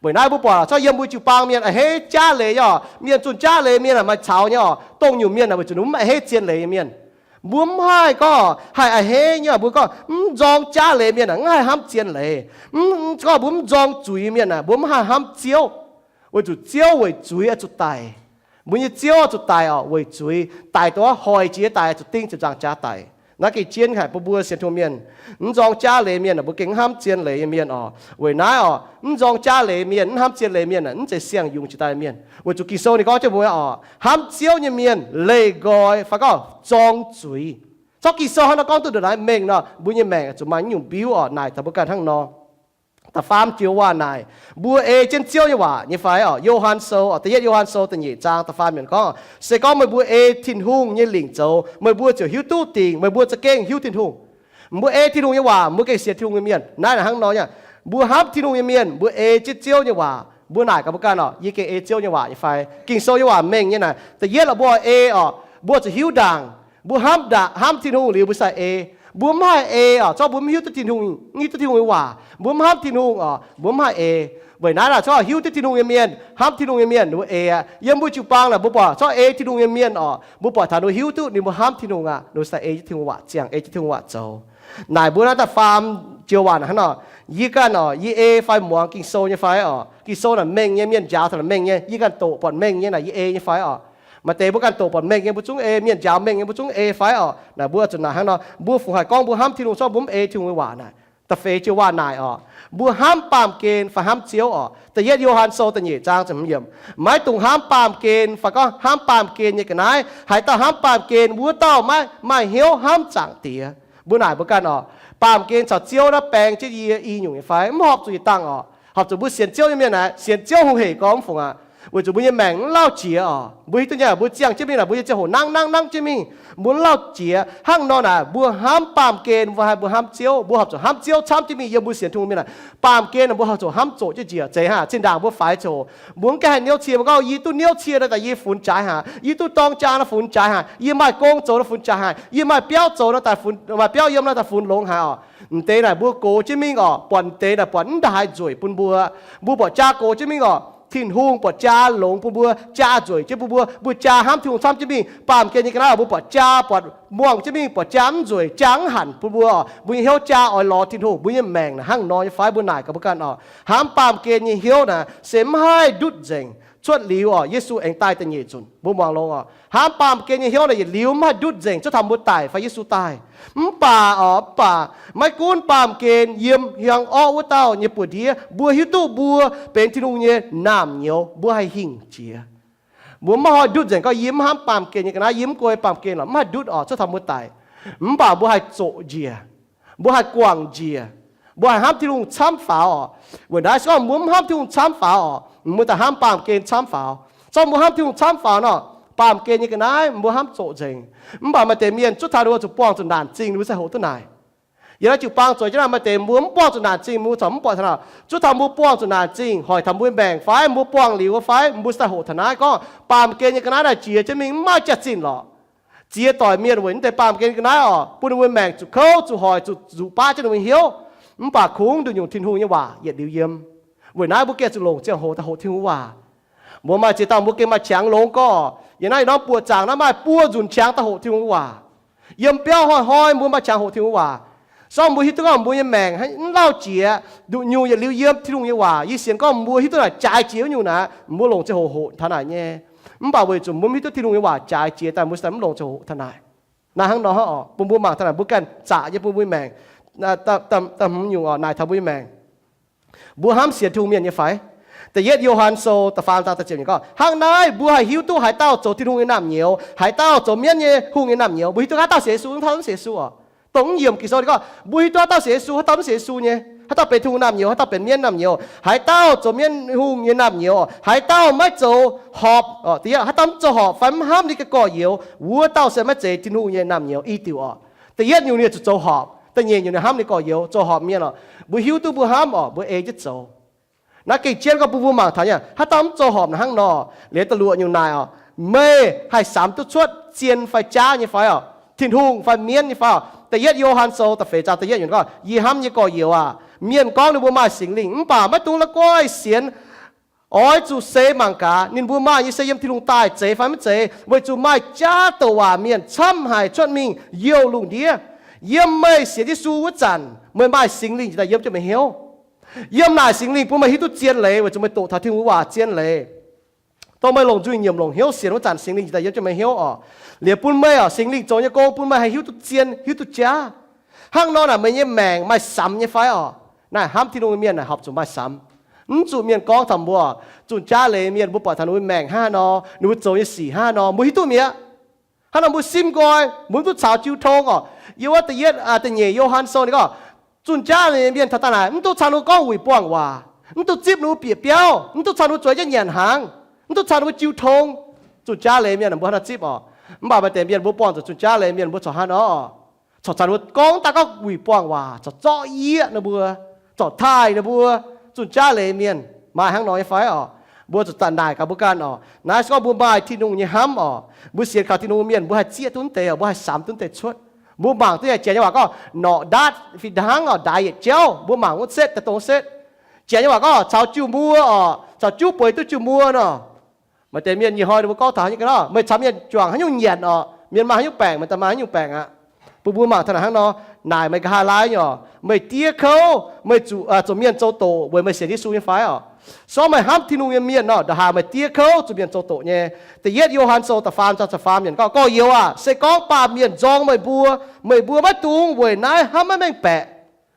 Weic naaiv mbuo buatc corc yiem mbuo jiu-baang mienh a'hneiv jaav leiz nyei oc. Mienh zunh jaav leiz mienh aah, maaih caux nyei oc. Dongh nyungc mienh aah, weic zuqc ninh mv a'hneiv zien leiz nyei mienh. Mbuo mv haih gorngv haih a'hneiv nyei, mbuo gorngv mv nzorng jaav leiz mienh aah, mv haih hnamv zien leiz. Mv, gorngv mbuo mv nzorng zuiz mienh aah, mbuo mv haih hnamv Ziouv. Weic zuqc Ziouv weic zuiz oix zuqc daic. Mbuo nyei Ziouv oix zuqc daic oc, weic zuiz daic, dongh hoic jiex daic, zuqc ding ziepc nzaangc jaax daic. Naaiv gengh jienv haic bun mbuo sienx Tin-Hungh mienh. Mv nzorng jaav leiz mienh aah, mbuo gengh mv hnamv zien leiz nyei mienh oc. Weic naaiv oc, mv nzorng jaav leiz mienh, mv hnamv zien leiz mienh aah, mv zeiz siang-yungz jiex daaih mienh. Weic zuqc Ging-Sou ninh gorngv jienv mbuo oc, hnamv Ziouv nyei mienh leih nqoi fai gorngv zorng zuiz. Corc Ging-Sou hnangv nor gorngv duqv ndongc naaiv mengh nor, mbuo nyei maengc zuqc maaih nyungc mbiuv oc. Naaic taux mbuo ganh hnangv nor. Da'faam joux waac naaic, mbuo ei jienv Ziouv nyei waac nyei fai oc? Yo^han Sou oc, da'yietv Yo^han Sou da'nyeic zaang da'faam yiemc gorngv, se gorngv meih mbuo ei Tin-Hungh nyei lingc zoux, meih mbuo ziouc hiuv duqv dingc, meih mbuo za'gengh hiuv Tin-Hungh. Mbuo ei Tin-Hungh nyei waac, mbuo gengh sienx Tin-Hungh nyei mienh. Naaiv naaic hnangv nor nyei. Mbuo hnamv Tin-Hungh nyei mienh, mbuo ei jienv Ziouv nyei waac. Mbuo naaic gaax mbuo ganh oc, yie gengh ei Ziouv nyei waac nyei fai? Ging-Sou nyei waac mengh nyei naaic. Da'yietv oc, mbuo oix ei oc, mbuo zuqc hiuv ndaangc. Mbuo hnamv ndaangc, hnamv Tin-Hungh liuz mbuo sai ei. Mbuo mv haih ei oc, corc mbuo mv hiuv duqv Tin-Hungh, mv hiuv duqv Tin-Hungh nyei waac, mbuo mv hnamv Tin-Hungh oc, mbuo mv haih ei. Weic naaiv naaic corc hiuv duqv Tin-Hungh nyei mienh, hnamv Tin-Hungh nyei mienh, mbuo ei aqv. Yiem mbuo jiu-baang naaic mbuo buatc corc ei Tin-Hungh nyei mienh oc, mbuo buatc taux ninh hiuv duqv ninh mbuo hnamv Tin-Hungh aqv, ninh sai ei jienv Tin-Hungh waac ziangh, ei jienv Tin-Hungh waac zoux. Naaic mbuo naaiv da'faam joux waac naaic hnangv nor, yie ganh oc, yie ei fai muangx Ging-Sou nyei fai oc? Ging-Sou naaic mengh nyei, mienh njaaux taux naaic mengh nyei, yie ganh doqc buatc mengh nyei naaic, yie ei nyei fai oc? Maaih deix mbuo ganh doqc buatc mengh nyei mbuo zungv ei, mienh njaaux mengh nyei mbuo zungv ei fai oc? Naaic mbuo zuqc naaic hnangv nor, mbuo fungc haih gorngv mbuo hnamv Tin-Hungh corc mbuo mv ei Tin-Hungh nyei waac naaic. Da'feix joux waac naaic oc, mbuo hnamv baamh gen fai hnamv Ziouv oc. Da'yietv Yo^han Sou da'nyeic zaang ziepc hmz yiemc, maiv dungx hnamv baamh gen fai gorngv hnamv baamh gen nyei ga'naaiv. Haaix dauh hnamv baamh gen, wuov dauh maiv maaih hnyouv hnamv Zaangc Diex. Mbuo naaic mbuo ganh oc, baamh gen caux Ziouv naaiv baeng jienv yie i nyungc nyei fai? Mv horpc zuqc yietc dangh oc. Horpc zuqc mbuo sienx Ziouv nyei mienh naaic, sienx Ziouv hungh heic gorngv mv fungc aqv. Weic zuqc mbuo nyei maengc mv lauh jiex oc. Mbuo hiuv duqv nyei, mbuo ziangh jienv mingh naaic, mbuo nyei ziangh hoc nangv nangv nangv jienv mingh, mbuo mv lauh jiex. Hnangv nor naaic, mbuo hnamv baamh gen fai mbuo hnamv Ziouv, mbuo horpc zuqc hnamv Ziouv camv jienv mingh. Yiem mbuo sienx Tin-Hungh mienh naaic, baamh gen mbuo horpc zuqc hnamv zoqc jienv njiec. Zeiz hnangv zinh ndaangc mbuo faix ziangh hoc, mbuo mv gaengh haih niouv cie, mbuo gorngv, yie duqv niouv cie nor daaih yie funx jaaix haic, yie duqv dorng jaa nor funx jaaix haic, yie maaih gong zoux nor funx jaaix haic, yie maaih biauv zoux nor daaih funx, maaih biauv yiem nor daaih funx longx haic oc. M'deix naaic mbuo gox jienv mingh oc, buatc m'deix naaic buatc mv ndaaih haaix nzueic bun mbuo. Mbuo buatc jaa gox jienv mingh oc, Tin-Hungh buatc jaa longx bun mbuo, jaa nzueic jienv bun mbuo, mbuo jaa hnamv Tin-Hungh camv jienv mingh. Baamh gen nyei ga'naaiv mbuo buatc jaa, buatc muangh jienv mingh, buatc jaa mv nzueic, jaa mv hanc bun mbuo oc. Mbuo nyei hnyouv jaa oix lorz Tin-Hungh. Mbuo nyei maengc naaic hnangv nor nyei fai? Mbuo naaic gaax mbuo ganh oc, hnamv baamh gen nyei hnyouv naaic se mv haih ndutv nzengc. Cuotv liuz oc, Yesu aengx daaih da'nyeic nzunc, mbuo muangx longx oc, hnamv baamh gen nyei hnyouv naaic yietc liuz mv haih ndutv nzengc cuotv taux mbuo daic fai Yesu daaih. Mv baac oc, mv baac maiv gunv baamh gen yiem hiuang orqv wuov dauh nyei buoz-ndiev, mbuo hiuv duqv mbuo benx Tin-Hungh nyei naamh nyouz, mbuo haih hingh jiex. Mbuo mv haih ndutv nzengc gorngv yie mv hnamv baamh gen nyei ga'naaiv, yie mv guei baamh gen lorqc, mv haih ndutv oc, cuotv taux mbuo daic. Mv baac mbuo haih zoqc njiec, mbuo haih guangc njiec, mbuo haih hnamv Tin-Hungh camv faaux oc. Weic naaiv se gorngv mbuo mv hnamv Tin-Hungh camv faaux oc, mbuo daaih hnamv baamh gen camv faaux. Zorqv mbuo hnamv Tin-Hungh camv faaux nor, baamh gen nyei ga'naaiv mbuo hnamv zoqc nzengc. Mv baac maaih deix mienh cuotv taux ninh mbuo zuqc buangh zuqc naanc zingh, ninh mbuo ziangh hoc duqv naaic. Yiem naaiv jiu-baang zueiz jienv naaic, maaih deix mbuo mv buangh zuqc naanc zingh, mbuo corc mv buatc taux naaic. Cuotv taux mbuo buangh zuqc naanc zingh, hoic taux mbuo maengc fai mbuo buangh liuz fai mbuo ziangh hoc taux naaiv gorngv baamh gen nyei ga'naaiv naaic jiex jienv mingh, mv maaih jaax-zinh lorqc. Ziex doic mienh weic naaiv deix baamh gen ga'naaiv oc, bun ninh mbuo maengc zuqc kouv, zuqc hoic, zuqc nzuqc baav jienv ninh mbuo hnyouv. Mv baac kungx nduqc nyungc Tin-Hungh nyei waac yietc liuz yiem. Weic naaiv mbuo gengh zuqc longc ziangh hoc daaih hoqc Tin-Hungh waac. Mbuo maaih ziex dauh mbuo gengh maaih qangx longx gorx. Yiem naaiv ih norm buoqc zaangc naaiv maaih buo nzunc qangx daaih hoqc Tin-Hungh waac. Yiem biauv hnoi-hnoi mbuo maaih qangx hoqc Tin-Hungh waac. Sorng mbuo hiuv duqv gorngv mbuo nyei maengc mv lauh jiex, nduqc nyungc yietc liuz yiem Tin-Hungh nyei waac. Yie sienx gorngv mbuo hiuv duqv naaic jaaix jiex wuov nyungc naaic, mbuo longc ziangh hoc hoqc taux naaic nyei. Mv baac weic zuqc mbuo mv hiuv duqv Tin-Hungh nyei waac jaaix jiex daaih, mbuo mv longc ziangh hoc hoqc taux naaic. Naaiv hnangv nor oc, bun mbuo mangc taux naaic mbuo ganh zaqc nyei bun mbuo maengc. Da'hmz nyungc oc, naaic taux mbuo nyei maengc. Mbuo hnamv sienx Tin-Hungh mienh nyei fai? Da'yietv Yo^han Sou da'faam zaang da'ziepc nyungc gorngv, hnangv naaiv mbuo haih hiuv duqv haaix dauh zoux Tin-Hungh nyei naamh nyouz, haaix dauh zoux mienv nyei hungh nyei naamh nyouz. Mbuo hiuv duqv haaix dauh sienx Yesu, haaix dauh mv sienx Yesu oc. Dongh mv yiemc Ging-Sou ninh gorngv mbuo hiuv duqv haaix dauh sienx Yesu, haaix dauh mv sienx Yesu nyei, haaix dauh benx Tin-Hungh naamh nyouz, haaix dauh benx mienv naamh nyouz, haaix dauh zoux mienv hungh nyei naamh nyouz, haaix dauh maiv zoux horpc, haaix dauh mv zoux horpc fai mv hnamv ninh ganh gorx-youz, wuov dauh se maiv zeiz Tin-Hungh nyei naamh nyouz. I diuc oc, da'yietv nyungc ninh zuqc zoux horpc, da'nyeic nyungc ninh hnamv ninh gorx-youz, zoux horpc mienh oc. Mbuo hiuv duqv mbuo hnamv oc, mbuo ei jienv zoux. Naaiv gengh jienv gorngv bun mbuo mangc taux nyei, haaix dauh mv zoux horpc naaiv hnangv nor. Liuz da'luoqc nyungc naaic oc, meih haih samx duqv cuotv zien fai jaav nyei fai oc, Tin-Hungh fai mienv nyei fai oc? Da'yietv Yo^han Sou da'feix zaang da'yietv nyungc gorngv, yie hnamv nyei gorx-youz aac, mienh gorngv ninh mbuo maaih Singx Lingh mv baac maiv dungx la'guaih sienx. Oix zuqc seix mangc gaax ninh mbuo maaih nyei se yiem Tin-Hungh daaih, zeiz fai maiv zeiz, weic zuqc maaih jaav douc waac mienh camv haic cuotv mingh youh lungh ndiev. Yiem meih sienx Yesu wuov zanc meih maaih Singx Lingh njiec daaih yiem jienv meih hnyouv. Yiem naaic Singx Lingh bun meih hiuv duqv zien leiz weic zuqc meih doqc taux Tin-Hungh waac zien leiz. Dongh meih longc nzuih nyiemc longc hnyouv sienx wuov zanc Singx Lingh njiec daaih yiem jienv meih hnyouv oc. Liuz bun meih oc, Singx Lingh zoux nyei gong bun meih haih hiuv duqv zien hiuv duqv jaav. Hnangv nor naaic meih nyei maengc maaih samx nyei fai oc? Naaiv hnamv Tin-Hungh nyei mienh naaic horpc zuqc maaih samx. Mv zuqc mienh gorngv taux mbuo, zunh jaav leiz mienh mbuo buatc taux ninh mbuo maengc hnangv haaix nor, ninh mbuo zoux nyei sic hnangv haaix nor, mbuo hiuv duqv mi'aqv. Hnangv nor mbuo simv nqoi, mbuo mv duqv caux jiu tong oc. Yiem wuov da'yietv, da'nyeic Yo^han Sou ninh gorngv, zunh jaav leiz mienh taux daaih naaic mv duqv caux ninh mbuo gorngv wuic buangh waac, mv duqv zipv ninh mbuo bieqc biauv, mv duqv caux ninh mbuo zueiz jienv nyanc hnaangx, mv duqv caux ninh mbuo jiu tong. Zunh jaav leiz mienh mbuo hnangv nor zipv oc. Mv baac maaih deix mienh mbuo buangh zuqc zunh jaav leiz mienh mbuo corc hnangv nor, corc caux ninh mbuo gorngv daaih gorngv wuic buangh waac, corc zorqv yieqv ninh mbuo, corc taaih ninh mbuo. Zunh jaav leiz mienh maaih hnangv nor nyei fai oc? Mbuo zuqc zanc naaic gaax mbuo ganh oc. Naaiv se gorngv mbuo maaih Tin-Hungh nyei hnamv oc, mbuo sienx kaux Tin-Hungh mienh mbuo haih zieqv duqv deix oc, mbuo haih samx duqv deix cuotv. Mbuo mangc duqv nyei, janx nyei waac gorngv norqc ndaatv fih hnangv oc, ndaix yietc jauv. Mbuo mangc wuov setv daaih dongh setv. Janx nyei waac gorngv caux jiu muo oc, caux juv bueix duqv jiu muo nor. Maaih deix mienh ih hnoi ninh mbuo gorngv taux haaix nyungc ga'naaiv, meih caux mienh juangc haaix nyungc nyanc oc, mienh maaih haaix nyungc baengc, meih daaih maaih haaix nyungc baengc aqv. Bun mbuo mangc taux naaic hnangv nor, naaic meih nqa'haav laai nyei oc, meih diev kouv, meih zuqc, zuqc mienh zoux doqc weic meih sienx Yesu nyei fai oc? Se gorngv meih hnamv Tin-Hungh nyei mienh nor, ndongc haaix meih diev kouv zuqc mienh zoux doqc nyei. Da'yietv Yo^han Sou da'faam zaang da'faam yiemc gorngv, gorx-youz aac, se gorngv baamh mienh nzorng meih mbuo, meih mbuo maiv dungx weic naaiv hnamv maiv mengh baeqc.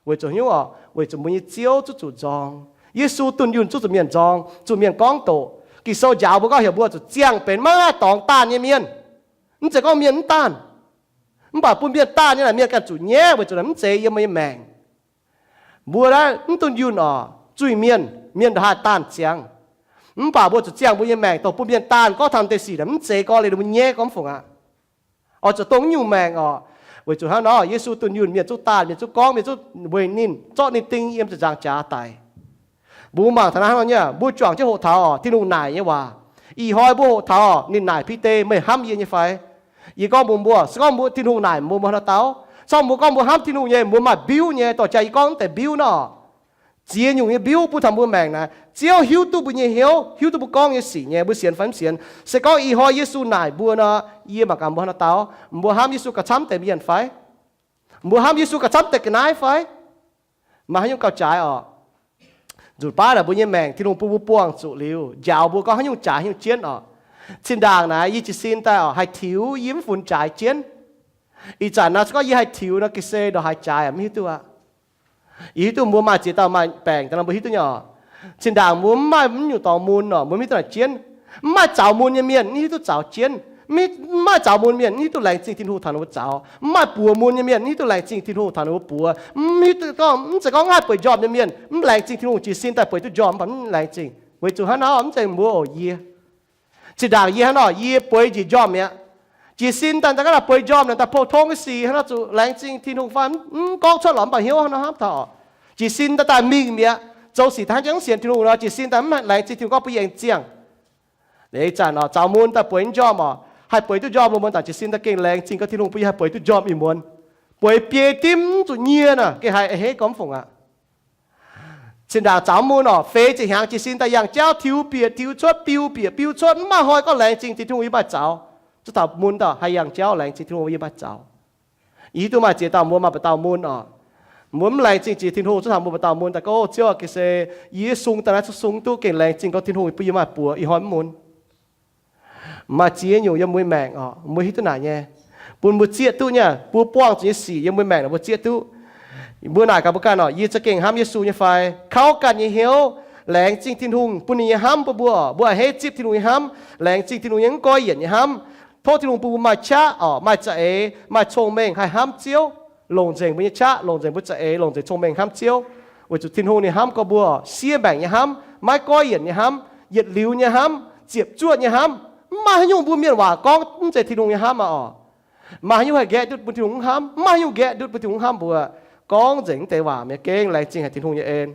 Weic zuqc haaix nyungc oc? Weic zuqc mbuo nyei Ziouv zuqv zuqc nzorng. Yesu dunh yunh zuqv zuqc mienh nzorng, zuqc mienh gorngv doqc. Ging-Sou njaaux mbuo gorngv heuc mbuo zuqc ziangh benx maiv maaih dorngx daanh nyei mienh. Mv zeiz gorngv mienh mv daanh, mv baac bun mienh daanh nyei naaic mienh ganh zuqc nyaiv weic zuqc naaic mv zeiz yiem meih nyei maengc. Mbuo naaiv mv dunh yunh oc, zuiz-mienh, mienh ndongc haaih daanh ziangx. Mv baac mbuo zuqc ziangh mbuo nyei maengc dongh bun mienh daanh gorngv taux deix sic naaic mv zeiz gorngv liuz ninh mbuo nyaiv gorngv mv fungc aqv. Oix zuqc dongh naaiv nyungc maengc oc. Weic zuqc hnangv nor Yesu dunh yunh mienh zuqc daanh, mienh zuqc gorngv, mienh zuqc weic ninh zorqv ninh ding yiem ziepc nzaangc jaax daic. Mbuo mangc taux naaiv hnangv nor nyei, mbuo juangc jienv hoqc taux oc, Tin-Hungh naaic nyei waac. Ih hnoi mbuo hoqc taux oc, ninh naaic Bide, meih hnamv yie nyei fai? Yie gorngv mbuox mbuo, se gorngv mbuo Tin-Hungh naaic mbuo, mbuo hnangv nor dau. Se gorngv mbuo gorngv mbuo hnamv Tin-Hungh nyei, mbuo maaih mbiuv nyei, dorh jaa yie gorngv mv deix mbiuv nor. Ziex nyungc nyei mbiuv bun taux mbuo maengc naaic. Ziouv hiuv duqv mbuo nyei hnyouv, hiuv duqv mbuo gorngv nyei sic nyei, mbuo sienx fai mv sienx. Se gorngv ih hnoi Yesu naaic mbuo nor, yie mangc gaax mbuo hnangv nor dau. Mbuo hnamv Yesu gauh camv deix mienh fai? Mbuo hnamv Yesu gauh camv deix ga'naaiv fai? Maaih haaix nyungc gauh jaaix oc? Nzunc baav naaic mbuo nyei maengc Tin-Hungh bun mbuo buangh zuqc liuz, njaaux mbuo gorngv haaix nyungc jaaix haaix nyungc jienv oc. Zinh ndaangc naaic yie jiez sin daaih oc, haih tiux yie mv funx jaaix jienv. Ih zanc nor se gorngv yie haih tiux nor, ga'sie ndongc haaix jaaix mv hiuv duqv aqv. Yie hiuv duqv mbuo maaih ziex dauh maaih baengc daaih nor mbuo hiuv duqv nyei oc. Zinh ndaangc mbuo mv maaih mv nyungc dorngx mun oc, mbuo mv hiuv duqv naaic jienv. Mv maaih zaux mun nyei mienh mv hiuv duqv zaux jienv. Mv maaih zaux mun mienh mv hiuv duqv laengz zingh Tin-Hungh taux ninh mbuo zaux. Mv maaih buoz mun nyei mienh mv hiuv duqv laengz zingh Tin-Hungh taux ninh mbuo buoz. Mv hiuv duqv gorngv, mv zeiz gorngv mv haih bueix njormh nyei mienh mv laengz zingh Tin-Hungh, jiez sin daaih bueix duqv njormh mv baac mv laengz zingh. Weic zuqc hnangv nor mv zeiz mbuo oc, yie zinh ndaangc yie hnangv nor, yie bueix njiec njormh mi'aqv. Jiez sin daaih, daaih ga'naaiv bueix njormh naaic daaih pou-tong nyei sic hnangv nor zuqc laengz zingh Tin-Hungh fai mv gorngv cuotv lorqc mv baac hnyouv hnangv nor hnamv taux. Jiez sin daaih daaih mingh mi'aqv. Zoux sic daaih hnangv jangx mv sienx Tin-Hungh nor, jiez sin daaih mv laengz zingh Tin-Hungh gorngv bun yie aengx ziangh. Liuz ih zanc oc, zaux mun daaih bueix njormh oc, haih bueix duqv njormh, lungh muonz zanc jiez sin daaih gengh laengz zingh gorngv Tin-Hungh bun yie haih bueix duqv njormh ih muonz. Bueix biei dimv zuqc nyie naaic gengh haih a'hneiv gorngv mv fungc aqv. Zinh ndaangc zaux mun oc, feix ziepc hnyangx jiez sin daaih yangh jauv tiux bieqc tiux cuotv, biu bieqc biu cuotv, mv maaih hnoi gorngv laengz zingh jiex Tin-Hungh yie maaih zaux. Zuov taux mun dauh haih yangh jauv laengz zingh Tin-Hungh yie maaih zaux. Yie hiuv duqv maaih ziex dauh mbuo maaih ba'dauh mun oc, mbuo mv laengz zingh jiex Tin-Hungh, zuov taux mbuo ba'dauh mun daaih gorngv, Ziouv aac, ga'sie yie sung daaih naaiv cuotv sung duqv gengh laengz zingh gorngv Tin-Hungh bun yie maaih buoz, ih hnoi mv mun. Maaih ziex nyungc yiem mbuo nyei maengc oc, mbuo hiuv duqv naaic nyei. bun mbuo zieqv duqv nyei, mbuo buangh zuqc nyei sic yiem mbuo maengc naaic mbuo zieqv duqv. Mbuo naaic gaax mbuo ganh oc, yie za'gengh hnamv Yesu nyei fai? Kauv ganh nyei hnyouv, laengz zingh Tin-Hungh bun ninh nyei hnamv bun mbuo oc. Mbuo a'hneiv zipv Tin-Hungh nyei hnamv, laengz zingh Tin-Hungh nyei mv goiv yienc nyei hnamv. Tov Tin-Hungh bun mbuo maaih qaqv oc, maaih za'eix, maaih cong-mengh haih hnamv Ziouv, longc nzengc mbuo nyei qaqv, longc nzengc mbuo za'eix, longc nzengc cong-mengh hnamv Ziouv. Weic zuqc Tin-Hungh ninh hnamv gorngv mbuo siev maengc nyei hnamv, maiv goiv yienc nyei hnamv, yietc liuz nyei hnamv, ziepc zuoqv nyei hnamv, mv maaih haaix nyungc mbuo mienh waac gorngv mv zeiz Tin-Hungh nyei hnamv aqv oc. Maaih haaix nyungc haih nqaeqv ndutv bun Tin-Hungh mv hnamv? Mv maaih haaix nyungc nqaeqv ndutv bun Tin-Hungh mv hnamv mbuo. Gorngv nzengc mv deix waac mi'aqv, gengh laengz zingh haic Tin-Hungh nyei en.